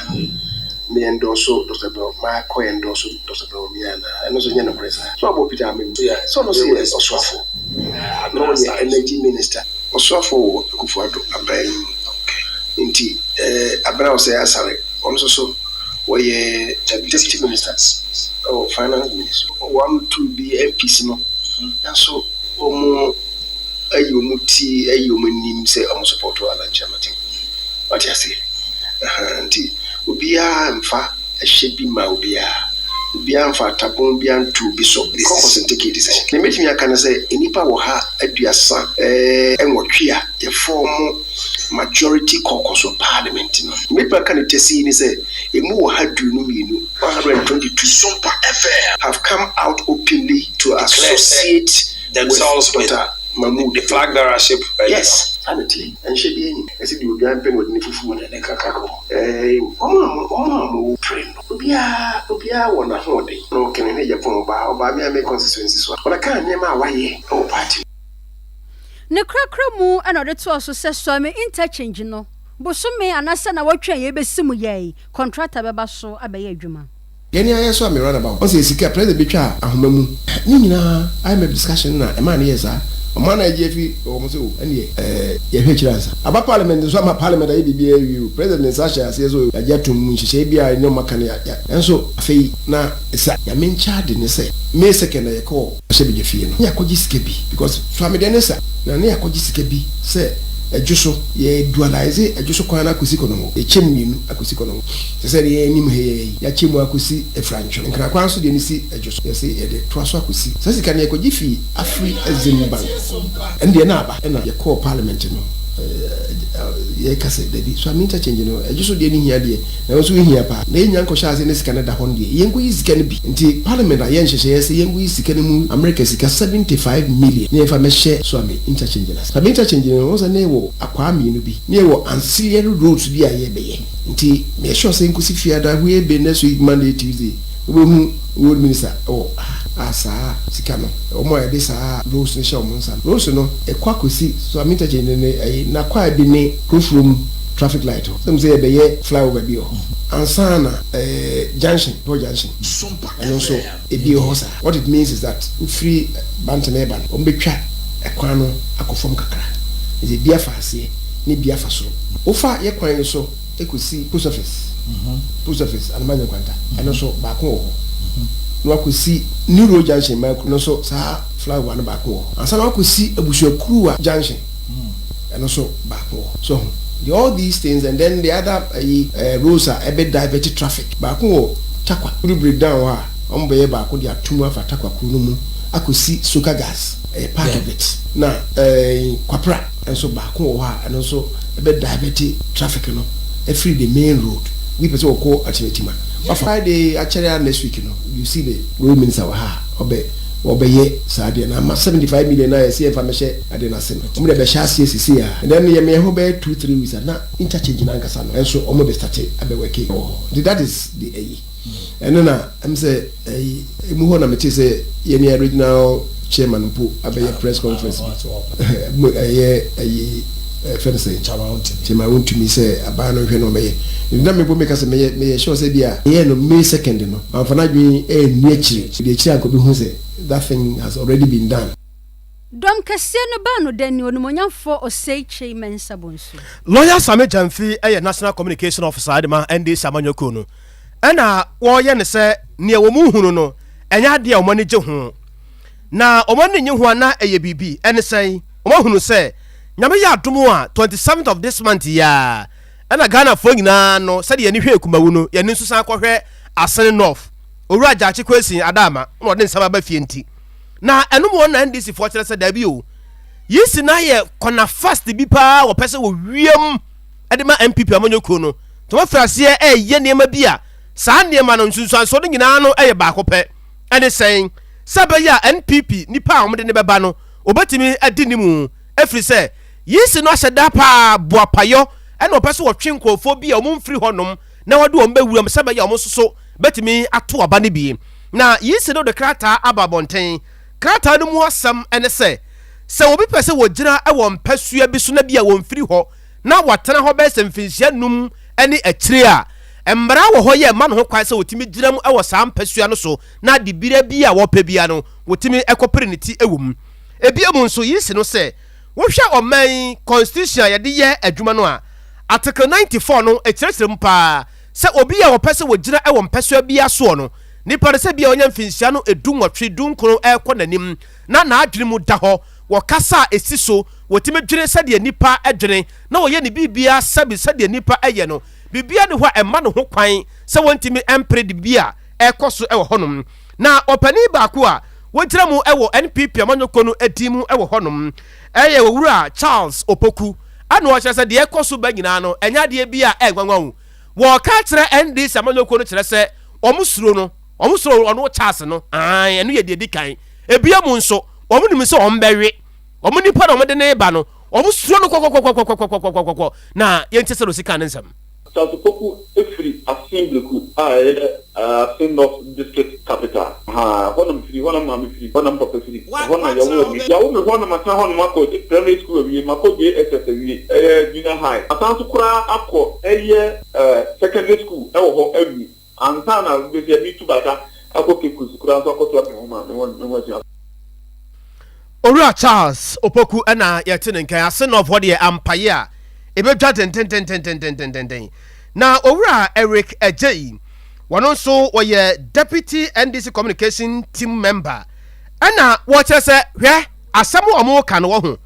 I: me endorse Doctor Bawumia, makɔ endorse Doctor Bawumia anaa? Ɛno nso nyɛ nokorɛ saa. So abɔ Peter Amewu sɛ ɔno nso yɛ ɔsoafoɔ na ɔyɛ energy minister. Ɔsoafoɔ wɔ Akufo Addo aban no mu nti Abena Osei Asare ɔno nso so wɔyɛ deputy minister wɔ finance ministry. One two bi MPs no nso wɔn ayi wɔn ti ayi wɔn anim sɛ wɔn support Alan Kyerematen. Wate aseɛ? Ahaa nti obiara mfa ɛhyɛ bi ma obiara. Obiara mfa atabon biara nto obi so. Caucus ntake decision. Nea mɛtumi aka ne sɛ nnipa wɔ ha 38 a yɛfɔɔmo majority caucus wɔ parliament no. Nea mɛtumi aka no tɛsii ne sɛ ɛmu wɔ ha 22, 122, have come out openly to associate with Doctor Mahmood. Yes, saa na ɛteɛ. Ɛnhyɛ biara nnim. Ɛsɛ deɛ odwan pɛ na ɔde ne fufuo na ne kaka kɔ. Ɛɛ, wɔn a wɔn a wɔpere no, obiara obiara wɔ n'ahoɔden. No kene ne Japan ɔbaa ɔbaa me a me constituency so a, ɔbɛkaa nneɛma a wayɛ wɔ party mu.
D: Ne korakora mu na ɔde toaa so sɛ Suame Interchange no, bosome anaasɛ nawɔtwe a yɛrebɛsi mu yɛ yi, kɔntrata bɛba so abɛyɛ adwuma.
I: Yɛn ayɛ so a me run about. Ɔsɛ sika president bi twa ahoma mu. Ne nyinaa IMF discussion na ɛmaa no yɛɛ saa. Ɔman no a yɛgye afi wɔn so o ɛneɛ ɛɛ yɛhwɛ akyire ansa. Aba parliament nso ama parliament ayɛ biribiara awie o. President de nsa ahyɛ aseɛ sɛ o yɛagye atom nhyehyɛe biara a ɛne wɔn aka no yɛ yɛ nanso afei na ɛsɛ Nyame nkyɛ ade ne sɛ May second na yɛkɔɔ Ahyɛbadwa fie no na yɛakɔgye sika bi because Suamedeɛ ne sa na na yɛakɔgye sika bi sɛ Ɛdwo so yɛ dualize Ɛdwo so kwan no akɔsi Kɔnɔngo yɛkyɛ mu mmienu akɔsi Kɔnɔngo. Te sɛ deɛ yɛn anim ha yi ara yi, yɛakyɛ mu akɔsi Afirantwe. Nkran nso deɛ no si Adwo so. Yɛse yɛde toa so akɔsi. Saa sika no yɛkɔgye fii Afri Exim Bank. Ɛno deɛ na aba. Ɛna yɛkɔɔ Parliament no, yɛreka sɛ dabi, Suame Interchange no, Adwo so deɛ no hia deɛ, nanso ɛhia paa. Na yɛnnya nkɔhyɛ aseɛ na sika no da hɔ no deɛ, yɛnkɔyi sika no bi. Nti Parliament ayɛ nhyehyɛeɛ sɛ yɛnkɔyi sika no mu Amerika sika 75 million na yɛmfa mmɛhyɛ Suame Interchange no ase. Suame Interchange no, wohu sɛ na yɛwɔ akwaa mmienu bi. Na yɛwɔ ancillary roads bi a yɛrebɛyɛ. Nti meyɛ sure sɛ nkosi fiada where be next week Monday Tuesday wobɛhu road minister wɔ ha a saa sika no wɔn a yɛde saa roads no hyɛ wɔn nsa no roads no ɛkɔ akɔsi Suame interchange no ne ɛyi nakwaa bi ne Kurofurom traffic light hɔ sɛ mo sɛ yɛbɛyɛ flyover bi wɔ hɔ ansa na ɛɛ junction hɔ junction ɛno nso ebi wɔ hɔ saa what it means is that wofiri Bantam ɛɛba no wɔn bɛtwa ɛkwan no akɔ fam kakra nti ebi afa aseɛ ne bi afa soro. Wofa yɛ kwan yi so kɔsi post office, post office Anomanya Nkwanta, ɛno nso baako wɔ hɔ. Na wakɔsi New Road Junction Maakuru, ɛno nso saa flyover no baako wɔ hɔ. Ansa na wakɔsi Abusuakuruwa Junction, ɛno nso baako wɔ hɔ. So ho the all these things and then the other ayi eh, roads a ɛbɛ divert traffic. Baako wɔ Tarkwa, wodu breakdown hɔ a, wɔn bɛyɛ baako de ato mu afa Tarkwa kuro no mu akɔsi Soka Gas, ɛyɛ part of it. Na eh, Kwapra. Nso baako wɔ hɔ a ɛno nso ɛbɛ divert traffic no afiri the main road obi pɛ sɛ ɔkɔ Akyematima wafa Friday akyɛrɛ a next week no you see the road minister wɔ ha a ɔbɛ ɔbɛyɛ saa adeɛ no ama 75 million no a yɛsɛ yɛmfa mɛhyɛ adeɛ no ase no wɔn de bɛhyɛ aseɛ sisi a and then yɛmɛ yɛn ho bɛyɛ 2 3 weeks a na interchange no ankasa no ɛnso wɔn bɛ start abɛ work wɔ hɔ nti that is the ɛyi ɛno na ɛm sɛ Ɛyi emu hɔ na metee sɛ yɛn nua regional chairman mpo abɛyɛ press conference bi. Ɛyɛ ɛyi ɛfɛ no sɛ chairman wontumi sɛ aban no nhwɛ na ɔmɛyɛ. Nti na mebɔ meka sɛ meyɛ meyɛ sure sɛ bi a yɛyɛ no May second no wamfa n'adwene anni akyire. Ɛdi akyire a nka obehu sɛ that thing has already been done.
D: Dɔm kɛseɛ no baa no dɛn ne Onimuonyamfoɔ Osei Kyei Mensah Bonsu.
A: Lawyer Sammy Gyamfi yɛ National Communication Officer de ma NDC amanyɔkuo no. Ɛna wɔreyɛ no sɛ nea wɔn hunu no ɛnyɛ adeɛ a wɔn ani gye ho. Na wɔn ani nnye ho a na ɛyɛ biribi. Ɛne sɛn? Wɔn ahunu sɛ Nyame yɛ adom a 27th of this month yi ara ɛna Ghanafoɔ nyinaa no sɛdeɛ yɛn ani hwɛ Kumawu no yɛn ani nso san kɔhwɛ Asene North. Owura Gyakye Quayson Adaama na ɔde nsɛm aba fie nti na ɛno mu na NDC foɔ kyerɛ sɛ daabi o, Yisi no ayɛ kɔna fast bi paa, wɔpɛ sɛ wɔwiam de ma NPP amanyɔkuo no, nti wɔafiri aseɛ ɛreyɛ nneɛma bi a saa nneɛma no nsunsuansoɔ no nyinaa no yɛ baako pɛ, ɛne sɛn? Sɛ ɛbɛyɛ a NPP nipa a wɔde no bɛba no wɔbɛtumi adi ne mu, ɛfiri sɛ Yisi no ahyɛ da paa boapayɔ ɛna ɔpɛ sɛ wɔtwe nkurɔfoɔ bi a wɔn mfiri hɔnom na wɔde wɔn bɛwura mu sɛ ɛbɛyɛ a wɔn nso so bɛtumi ato aba no bi. Na Yisi no de krataa aba abɔnten. Krataa no mu asɛm ne sɛ, sɛ obi pɛ sɛ wɔgyina wɔ mpasua bi so na bi a wɔmfiri hɔ na watena hɔ bɛyɛ sɛ mfinhyia num ne akyire a, mmara wɔ hɔ yɛ ma no ho kwan sɛ wɔtumi gyina mu wɔ saa mpasua no so na dibea bi a wɔpɛ biara no wɔtumi kɔpere ne ti wɔ mu. Ebio mu nso, Yisi no sɛ wohwɛ ɔman yi constitution a yɛde yɛ adwuma no a, Article 94 no kyerɛkyerɛ mu paa sɛ obi a wɔpɛ sɛ wɔgyina wɔ mpasua biara soɔ no, nipa no sɛ bi a wanya mfinhyia no 18, 19 rekɔ n'anim na n'adwene mu da hɔ wɔ kasa a ɛsi so, wɔtumi dwene sɛdeɛ nnipa dwene na wɔyɛ ne biribiara sɛbe sɛdeɛ nnipa yɛ no, biribiara nni hɔ a ɛma no ho kwan sɛ wɔntumi mpere de biribi a ɛrekɔ so wɔ hɔnom. Na ɔpanin baako a wɔgyina mu wɔ NPP amanyɔkuo no din mu wɔ hɔnom yɛ Owura Charles Opoku, ɛna ɔkyerɛ sɛ deɛ ɛrekɔ so ba nyinaa no ɛnyɛ adeɛ bi a ɛyɛ nwanwa o. Wɔka kyerɛ NDC amanyɔkuo no kyerɛ sɛ wɔn suro no, wɔn suro ɔno Charles no, aane, ɛno yɛ deɛ ɛdi kan. Ebia mu nso, wɔn nim sɛ wɔn bɛwe wɔn nipa na wɔn de no reba no, wɔn suro no kɔkɔkɔkɔkɔkɔkɔkɔkɔ. Na yɛntie sɛdeɛ ɔsi kaa ne nsɛm.
J: Charles Opoku firi Asin Bleku a ɛyɛ Asin North District capital. Ahaa, ɛhɔ na mefiri, ɛhɔ na me maame firi, ɛhɔ na me papa firi, ɛhɔ na yɛwoo me. Yɛawo me hɔ na masan hɔnom akɔ primary school awie, makɔ JSS awie, ɛyɛ junior high. Masan nso koraa akɔ ɛyɛ secondary school wɔ hɔ awie ansa na bɛsi a metu bata akɔ Cape Coast koraa nso akɔtoa me nwoma, me nwomasua so.
A: Owura Charles Opoku na yɛte ne nka ase North hɔ deɛ ampaeɛ a ɛbɛdwa dendendendendendenden. Na Owura Eric Adjei, wɔno nso wɔyɛ Deputy NDC Communication Team Member, ɛna wɔkyerɛ sɛ hwɛ asɛm a wɔka no wɔ ho,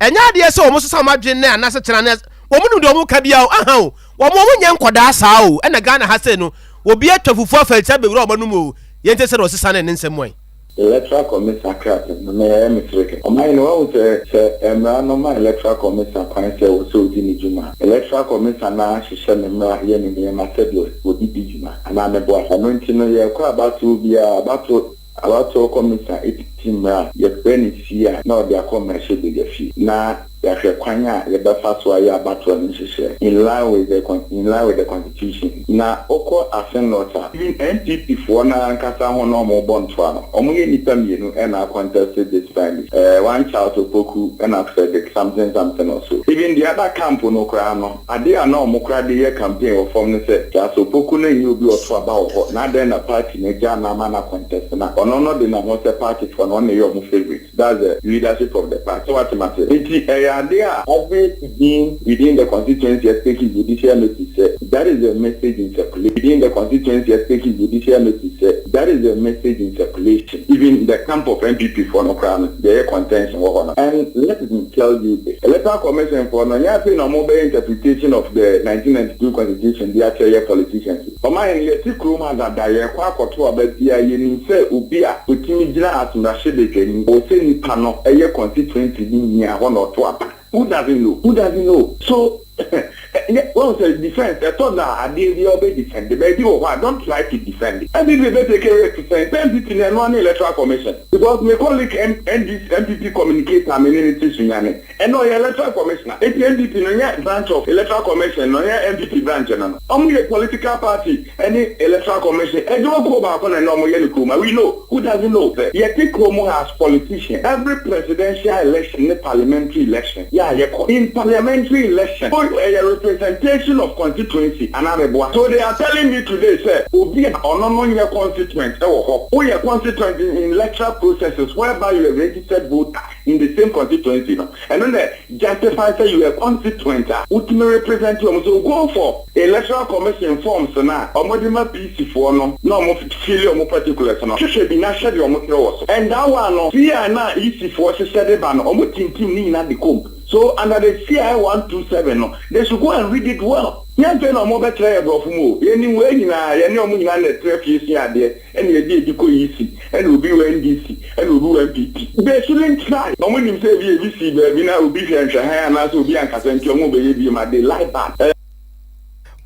A: ɛnyɛ adeɛ sɛ wɔn sesa wɔn adwene nnɛ anaasɛ kyena ne wɔn nim deɛ wɔn ka biara o, aha o, wɔn wɔn nyɛ nkɔdaa saa o, ɛna Ghana ha sei no obi atwa fufuo afa akyire abɛwura wɔn anum o, yɛntie sɛdeɛ ɔsesa ne ne nsɛm mu ɛ.
J: Electoral Commission krataa no, me ɛyɛ me sere kɛkɛ. Ɔman no, wahu sɛ, sɛ mmara no ma Electoral Commission kwan sɛ ɛwɔ sɛ odi ne dwuma a, Electoral Commission no ara hyehyɛ ne mmara yɛ ne nneɛma sɛdeɛ wɔde di dwuma, anaa meboa? Ɛno nti no, yɛrekɔ abatoɔ biara a, abato Abatoɔ Commission ti mmara a, yɛfrɛ no sie a, na ɔde akɔ mmarahyɛbadwafie, na yɛahwɛ kwan a yɛbɛfa so ayɛ abatoɔ no nhyehyɛɛ in line with the in line with the constitution. Na wokɔ Asin North a, even NPP foɔ no ara ankasa ho na wɔrebɔ ntoa no, wɔyɛ nnipa mmienu na a contest this primary, eh, one Charles Opoku ɛna Frederick something something or so. Even the other camp no koraa no, adeɛ a na wɔn koraa de yɛ campaign wɔ fam ne sɛ, Charles Opoku no nyɛ obi a ɔto aba wɔ hɔ, na adɛn na party no agyaa no ama no a contest no a, ɔno no de ne ho sɛ party foɔ no, ɔno na ɛyɛ wɔn favourite. That's the leadership of the party. Sɛ wate m'ase? Nti ɛyɛ adeɛ a every being within the constituency take judicial notice sɛ that is the message in circulation within the constituency take judicial notice sɛ that is the message in circulation even the camp of NPP foɔ no koraa no deɛ ɛyɛ contention wɔ hɔ no and let me tell you this Electoral Commission foɔ no ɛnyɛ afei na wɔn bɛyɛ interpretation of the 1992 constitution de akyerɛ yɛ politicians. Ɔman no, yɛte kurom ha dada, yɛrekɔ akɔto aba biara, yɛnim sɛ obi a ɔtumi gyina as mmarahyɛbadwani, ɛwɔ sɛ nipa no yɛ constituency no ni a, hɔ na ɔto aba. Who doesn't know? Who doesn't know? So, ɛnyɛ, woahu sɛ defence, ɛtɔ da a adeɛ biara wobɛ defend, baabi wɔ hɔ a, don't try to defend. NPP bɛ take risk sɛn? Sɛ NPP no, ɛno ara ne Electoral Commission. Because me colleague NDC, NPP communicator a me ne no te Sunyani, Ɛnna ɔyɛ electoral commissioner. Enti NPP no nyɛ branch of electoral commission no, ɛnyɛ NPP branch no no. Ɔmo yɛ political party ɛne electoral commission adwuma kuo baako na ɛnɛ ɔmo yɛ no kurom ha. We know, who doesn't know sɛ yɛte kurom ha as politician, every presidential election ne parliamentary election yɛ a yɛkɔ. In parliamentary election, ɛyɛ representation of constituency anaa meboa? So they are telling me today sɛ obi a ɔno no nyɛ constituent wɔ hɔ, woyɛ constituent in electoral processes whereby you are registered voter, in the same constituency no, ɛno na justify sɛ you are constituent a wotumi represent wɔn. So go for Electoral Commission forms no a wɔde ma PC foɔ no na wɔn fill wɔn particulars no, hwehwɛ bi na hwɛ deɛ wɔn twerɛ wɔ so. And that one no, CI no a EC foɔ hyehyɛ de ba no, wɔn tintim ne nyinaa de kɔ mu. So under the CI 127 no, they should go and read it well. Nyɛ afei na ɔmo bɛkyerɛ yɛ brɔfo mu o. Yɛnim wei nyinaa, yɛne ɔmo nyinaa na ɛtra fie sua adeɛ, ɛna yɛde ebi kɔ EC, ɛna obi wɔ NDC, ɛna obi wɔ NPP. They shouldn't try. Ɔmo nim sɛ ebi ebi sii baabi na obi hwɛ nhwɛhan anaasɛ obi ankasa nti ɔmo bɛyɛ biem a, they lie bad. Ɛyɛ.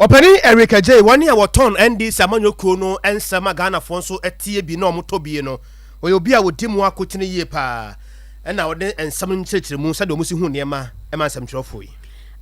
A: Ɔpanin Eric Adjei, wɔn a wɔtɔn NDC amanyɔ kuo no nsɛm a Ghanafoɔ nso tie bi na wɔtɔ bie no, ɔyɛ obi a ɔdi mu akotene yie paa ɛna ɔde nsɛm no nkyerɛkyerɛmu sɛdeɛ wɔn si hu nneɛma ma nsɛmtwerɛfoɔ yi.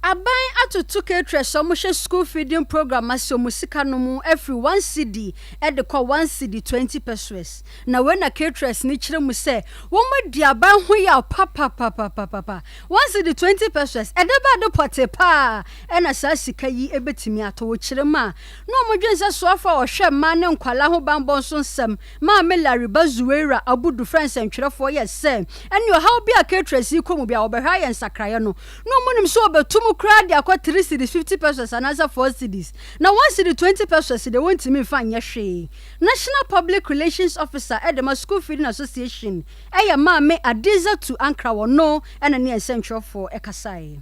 D: Aban atoto caterers a wɔhyɛ school feeding program ase wɔn sika no mu afiri one cedi de kɔ one cedi 20 pesewas. Na wei na caterers no kyerɛ mu sɛ wɔadi aban ho yaw papapapapapa. One cedi 20 pesewas, ɛda bɛn ade pɔtee paa na saa sika yi bɛtumi atɔ? Wɔkyerɛ mu a, na wɔdwene sɛ soafoɔ a ɔhwɛ mmaa ne nkwadaa ho banbɔ nso nsɛm, Maame Lariba Zuweira Abudu frɛ nsɛntwerɛfoɔ yɛ sɛ ɛne ɔhaw bi a caterers yi kɔ mu biara wɔbɛhwɛ ayɛ nsakraeɛ no, na wɔnim sɛ wɔbɛto mu koraa de akɔ three cedis 50 pesewas anaasɛ four cedis, na one cedi 20 pesewas deɛ wɔntumi mfa nyɛ hwee. National Public Relations Officer de ma School Feeding Association yɛ Maame Adizatu Ankrah ɔno na ne nsɛntwerɛfoɔ kasaeɛ.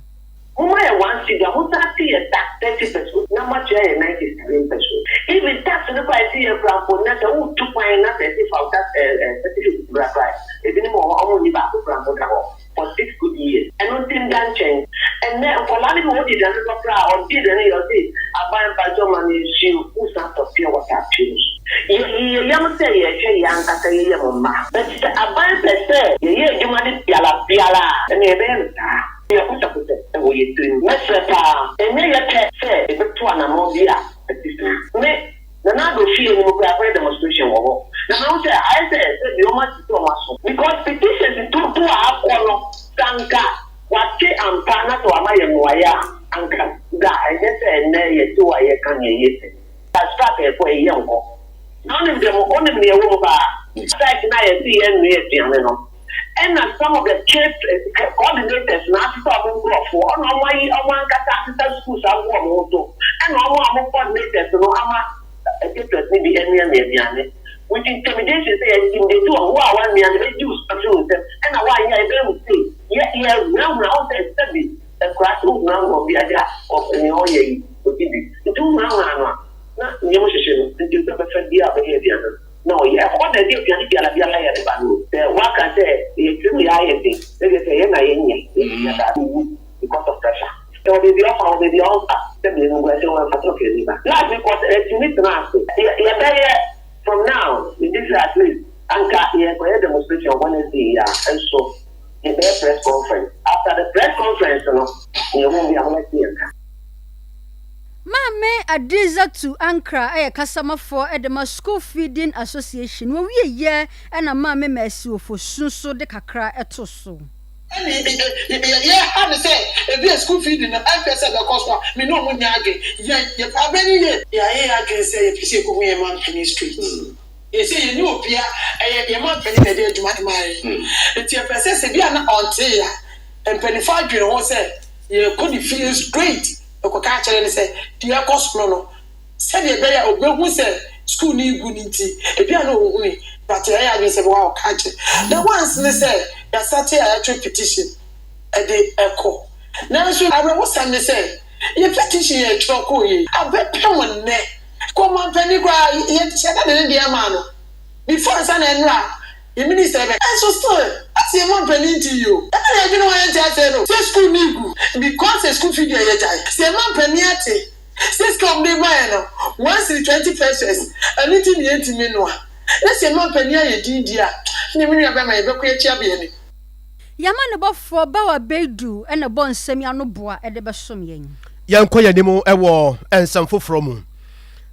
K: Momma yɛ one cedi a mo san te yɛ tax 30 pesos na mo atua yɛ 97 pesos. Even tax no koraa a yɛte yɛ koraa mpo nnɛ sɛ wo tu kwan na sɛ yɛse fa wo tax eh eh certificate bra koraa a ebinom wɔ hɔ ɔmo nni baako koraa mpo da hɔ for six good years. Ɛno nti nda nkyɛn. Ɛnnɛ nkwadaa no bi wɔ hɔ ɔdi aduane dɔ koraa a ɔdi aduane yɛ ɔse aban mpakyɛw ma me nsuo wo san tɔ pure water pue no so. Yɛyi yɛ yam sɛ yɛhwɛ yɛn ankasa yɛ yam mma but sɛ aban pɛ sɛ yɛyɛ adwuma no biara biara a ɛnneɛ yɛbɛyɛ no saa. Yɛ kosɛkosɛ wɔ yɛ tirim. Mɛsrɛ paa, ɛnyɛ yɛ pɛ sɛ yɛbɛtu anamɔn bi a ɛte saa. Me, Nana Addo fie no mu koraa yɛakɔyɛ demonstration wɔ hɔ, na mahu sɛ ayɛ sɛ sɛbi wɔn asisi wɔn aso because petitions dodoɔ a akɔ no, sɛ anka wate ampa na sɛ wama yɛn mmuaeɛ a, anka da ɛnyɛ sɛ ɛnnɛ yɛte hɔ a yɛreka nea ɛyɛ sei. As far as yɛkɔ yi, yɛnkɔ. Na wonim deɛ mo, wonim deɛ ɛwɔ mu paa? Site no a yɛse yɛrenoa aduane no, ɛna some of the case coordinators no asesa wɔn nkorɔfoɔ, ɛna wɔn ayi wɔn ankasa asesa schools agu wɔn ho so, ɛna wɔn a wɔn coordinators no ama caterers no bi anoanoa aduane with intimidation sɛ yɛ intimidate wɔn, wo a woanoa no yɛbɛgye wo sika firi wo nsam, ɛna woanyɛ a yɛbɛyɛ wo sei, yɛ yɛhunahuna wo sɛ sɛbi akuraase wohunahuna obi ade a nea ɔyɛ yi ɔdi bi, nti wohunahuna no a na ne yam hyehye no, nti sɛ ɔbɛfa bi a ɔbɛyɛ aduane no. Na ɔyɛ. Ɛhɔ na ɛde aduane biara biara yɛ de ba no. Sɛ woaka sɛ yɛn tirim yɛ ayɛ den na kyerɛ sɛ yɛn na yɛnyɛ, yɛn daa owu because of pressure. Sɛ wɔ baabi a ɔfa wɔ baabi a ɔmfa sɛ bia animguase wɔ mfata ɔkani ba. Life bi kɔ sɛ ɛtumi tena ase. Yɛ yɛbɛyɛ from now megye sɛ at least anka yɛkɔyɛ demonstration Wednesday yi a nso yɛbɛyɛ press conference. After the press conference no nea ɛwɔ mu biara mobɛte yɛn nka.
D: Maame Adizatu Ankrah yɛ kasamafoɔ de ma School Feeding Association. Wɔwieeɛ na Maame Mercy Ofosu nso de kakra too so.
L: Ɛna yɛha no sɛ ebia school feeding no ɛmpɛ sɛ ɛbɛkɔ so a, me ne ɔmo nyɛ adwene. Yɛn, yɛpɛ abɛ no yie. Yɛayɛ yɛn adwene sɛ yɛpɛ sɛ yɛkɔhu yɛn mampanin straight. Seesei yɛnni obia, ɛyɛ yɛn mampanin na ɛde adwuma no maa yɛn. Nti yɛpɛ sɛ sɛ ebia na ɔntee a, mpaninfoɔ adwene ho sɛ yɛkɔ ne fie straight. Mekɔka kyerɛɛ no sɛ deɛ ɛrekɔ so no no, sɛdeɛ ɛbɛyɛ a ɔbɛhu sɛ sukuu no regu no nti, ebia na ɔnhunui, but yɛayɛ adwene sɛ ɛbɛwɔ a ɔka akyerɛ. The ones ne sɛ yɛasate a yɛatwerɛ petition de kɔ. Nanso awerɛhosɛm ne sɛ, yɛn petition yɛtwerɛ kɔeɛ yi, abɛpem nnɛ, kɔ ɔmampanin koraa, yɛhyɛ da de ne deɛ maa no before ansa na ɛnnora. Yɛ minister bɛ. Nso still ase yɛ mampanin nti yi o. Ɛna yɛ dwene ho a yɛ nte aseɛ no sɛ school no regu because sɛ school fee deɛ yɛ gyae. Sɛ yɛ mampanin ate sɛ sika a wɔn de ma yɛ no one cedi 20 pesewas ɛno nti na yɛ ntumi nnoa. Na sɛ yɛ mampanin ayɛ din deɛ a ɛneɛ me nua bɛma yɛ bɛkɔ yɛ akyi abɛ yɛ anim.
D: Yɛn amanebɔfoɔ Bawa Beidu na ɛbɔ nsɛm yi ano boa de bɛsom yɛn.
A: Yɛnkɔ yɛn anim wɔ nsɛm foforɔ mu.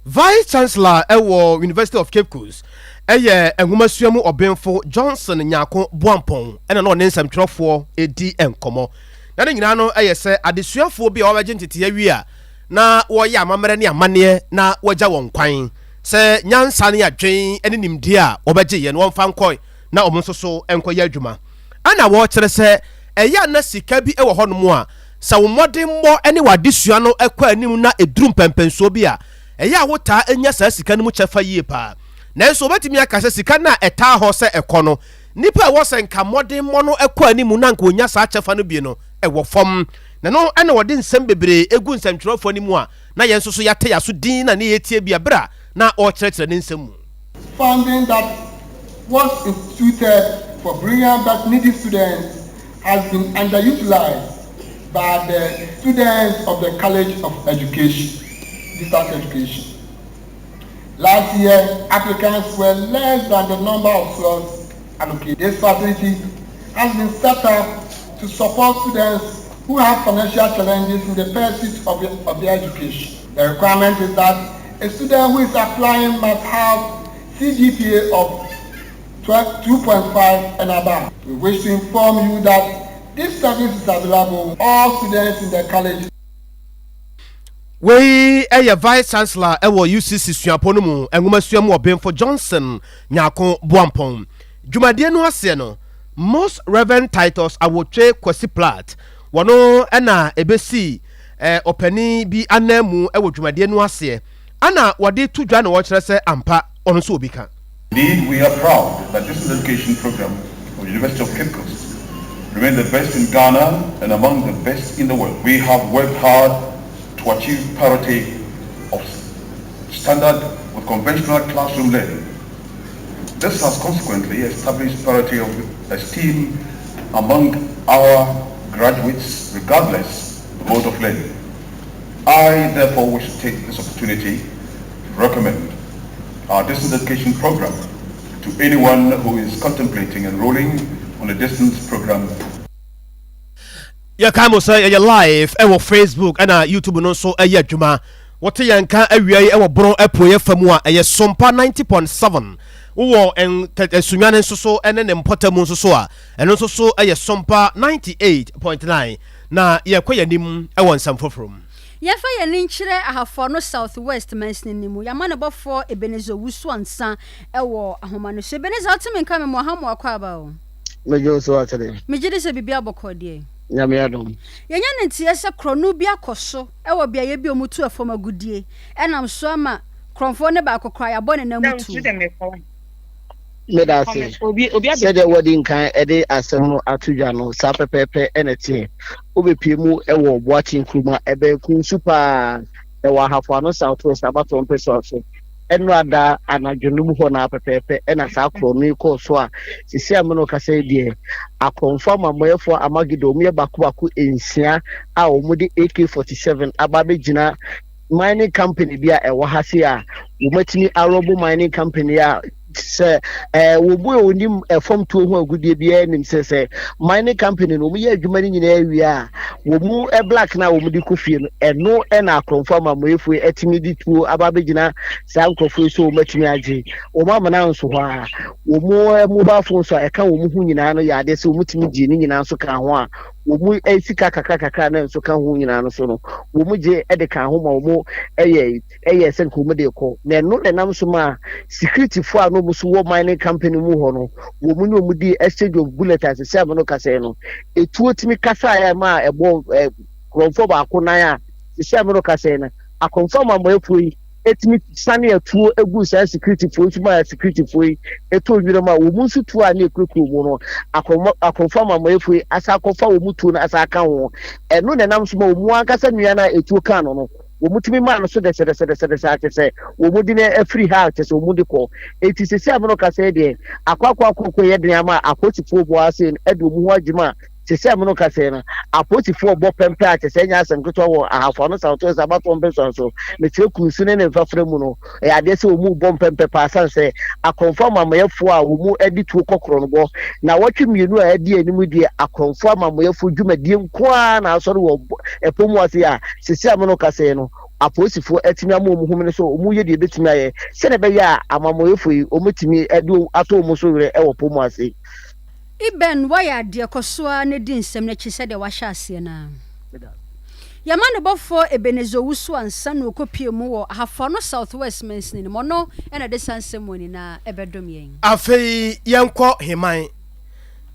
A: Vice Chancellor wɔ University of Cape Coast yɛ nwomasua mu ɔbenfo Johnson Nyarko Boampong na na ɔne nsɛmtwerɛfoɔ redi nkɔmmɔ. Na ne nyinaa no yɛ sɛ adesuafoɔ bi a wɔabɛgye nteteɛ awie a na wɔreyɛ amammerɛ ne amanneɛ na wɔagya wɔn kwan sɛ nyansa ne adwen ne nimdeɛ a wɔbɛgyeeɛ no wɔmfa nkɔ na wɔn nso so nkɔyɛ adwuma. Ɛna wɔkyerɛ sɛ ɛyɛ a na sika bi wɔ hɔnom a sɛ wo mmɔdemmɔ ne w'adesua no kɔ anim na ɛduru mpɛnpɛnsoɔ bi a, ɛyɛ a wotaa nya saa sika no mu kyɛfa yie paa. Nanso wobɛtumi aka sɛ sika no a ɛtaa hɔ sɛ ɛkɔ no, nnipa a ɛwɔ sɛ nka mmɔdemmɔ no kɔ anim na anka wɔnya saa kyɛfa no bi no, ɛwɔ fam. Na ɛno na wɔde nsɛm bebree gu nsɛntwerɛfoɔ no mu a na yɛn nso so yɛate yɛn aso dinn na ne yɛretie bi berɛ a na ɔrekyerɛkyerɛ ne nsɛm mu.
M: Funding that was instituted for brilliant but needy students has been underutilized by the students of the College of Education, Distance Education. Last year, applicants were less than the number of slots allocated. This facility has been set up to support students who have financial challenges in the pursuit of, the, of their education. The requirement is that a student who is applying must have CGPA of 2.5 and above. We wish to inform you that this service is available to all students in the college.
A: Wei yɛ Vice Chancellor wɔ UCC suapɔn no mu nwomasua mu ɔbenfo Johnson Nyarko Boampong. Dwumadie no aseɛ no, Most Rev. Titus Awotwe Kwasi Platt, wɔno na ɛbɛsii ɔpanin bi ananmu wɔ dwumadie no aseɛ ana wɔde to dwa na wɔkyerɛ sɛ ampa ɔno nso obi ka.
N: Indeed, we are proud that distance education program of the University of Cape Coast remains the best in Ghana and among the best in the world. We have worked hard to achieve parity of standard with conventional classroom learning. This has consequently established parity of esteem among our graduates regardless of the mode of learning. I therefore wish to take this opportunity to recommend our distance education program to anyone who is contemplating enrolling on a distance program.
A: Yɛkae mo sɛ yɛyɛ live ɛwɔ Facebook ɛna YouTube no nso ɛyɛ adwuma. Wote yɛn nka awia yi ɛwɔ Bono apueɛ fa mu a ɛyɛ Sompa 90.7. Wowɔ Sunyani nso so ɛne ne mpɔtam nso so a ɛno nso so ɛyɛ Sompa 98.9. Na yɛkɔ yɛn anim ɛwɔ nsɛm foforɔ mu.
D: Yɛmfa yɛn ani nkyerɛ Ahafo no South West mansini no mu. Yɛn amanebɔfoɔ Ebenezer Owusu Ansah wɔ ahoma no so. Ebenezer, wote me nka? Mema wo ha ma wakɔ aba o.
O: Megye wo so atene.
D: Megye di sɛ biribiara bɔkɔɔ deɛ.
O: Nyame adom.
D: Yɛanya ne nteɛ sɛ korɔno bi akɔ so wɔ beaeɛ bi a wɔtu fam agudeɛ, ɛnam so ama korɔmfoɔ no baako koraa yɛabɔ ne nan mu tuo.
O: Meda ase. Sɛdeɛ woadi nkan de asɛm no ato dwa no, saa pɛpɛɛpɛ na ɛteɛ. Wobɛpue mu wɔ Boakye kurom a ɛbɛn Kunsu paa, ɛwɔ Ahafo Ano South West abatoɔ mpɛsoa so. Ɛnnora da anadwo no mu hɔ no ara pɛpɛɛpɛ na saa korɔno yi kɔɔ so a seesei a me ne wo kasa yi deɛ, akorɔmfoɔ amammɔyɛfoɔ Armageddon, wɔyɛ baako baako nsia a wɔde AK-47 aba abɛgyina mining company bi a ɛwɔ ha sei a wɔatumi arɔbo mining company a sɛ ɛɛ wɔn mu a wɔnim ɛfam tuo ho agudeɛ biara nim sɛ sɛ mining company no wɔyɛ adwuma no nyinaa wie a wɔn mu black no a wɔn de kɔ fie no ɛno ɛna akorɔmfo amammoefoɔ yi atumi de tuo aba abɛgyina saa nkurɔfoɔ yi so wɔn atumi agye wɔn amena nso hɔ a wɔn mu mobile phones a ɛka wɔn ho nyinaa no yɛ adeɛ sɛ wɔn tumi gye ne nyinaa nso ka ho a wɔn mu sika kakra kakra na nso ka ho nyinaa no so no wɔn gye de ka ho ma wɔn yɛ yɛ sɛ nka wɔn de kɔ na ɛno na ɛnam so ma sikiritifoɔ a na wɔn nso wɔ mining company mu hɔ no wɔn ne wɔn di exchange of bullet a sisi ano no kasa yi no etuo tumi kasa a ɛma ɛbɔ ɛ kurɔnfoɔ baako nan a sisi ano no kasa yi no akɔnfo amamɔɛfoɔ yi etumi sane atuo egu saa sikiritifoɔ yi so ma sikiritifoɔ yi eto nwura mu a wɔn nso tuo a ne ekurakura mu no akɔnfo amamɔɛfoɔ yi asa akɔfa wɔn tuo no asa aka ho ɛno na ɛnam so ma wɔn ankasa nua no a etuo kan no no Wɔtumi maa no so dɛsɛdɛsɛdɛsɛdɛsɛ ara kyerɛ sɛ wɔde no afiri ha kyerɛ sɛ wɔde kɔ. Enti seesei a me ne wo kasa yi deɛ, akɔ akɔ akɔ akɔ yɛ den ama apolisifoɔ mu ara sei no de wɔn ho agyem a seesei a me ne wo kasa yi no, apolisifoɔ rebɔ pɛmpɛ a kyerɛ sɛ ɛnyɛ asɛm ketewa wɔ Ahafo Ano South West abatoɔ mpɛsoa so. Mekyerɛ Kunsu ne ne mfafra mu no, ɛyɛ adeɛ sɛ wɔn rebɔ mpɛmpɛ paa sane sɛ akorɔmfoɔ amamɔyɛfoɔ a wɔn de tuo kɔ korɔnobɔ. Nnawɔtwe mmienu a adi anim yi deɛ akorɔmfoɔ amamɔyɛfoɔ dwumadie nko ara na asɔre wɔ ɛpɔ mu ase a Seesei a me ne wo kasa yi no, apolisifoɔ atumi ama wɔn homene sɛ wɔreyɛ deɛ ɛbɛtumi ayɛ sɛdeɛ ɛbɛyɛ a amammuoyɛfoɔ yi wɔbɛtumi de atɔ wɔn so werɛ wɔ po mu ase.
D: Eben, woayɛ adeɛ, kɔ so ara na di nsɛm no akyi sɛdeɛ woahyɛ aseɛ no ara. Yɛn amanebɔfoɔ Ebenezer Owusu ansa na ɔkɔpuee mu wɔ Ahafo-Ano South West mansini no mu. Ɔno na ɛde saa nsɛm wɔ nyinaa ɛbɛdom yɛn.
A: Afei yɛnkɔ Heman.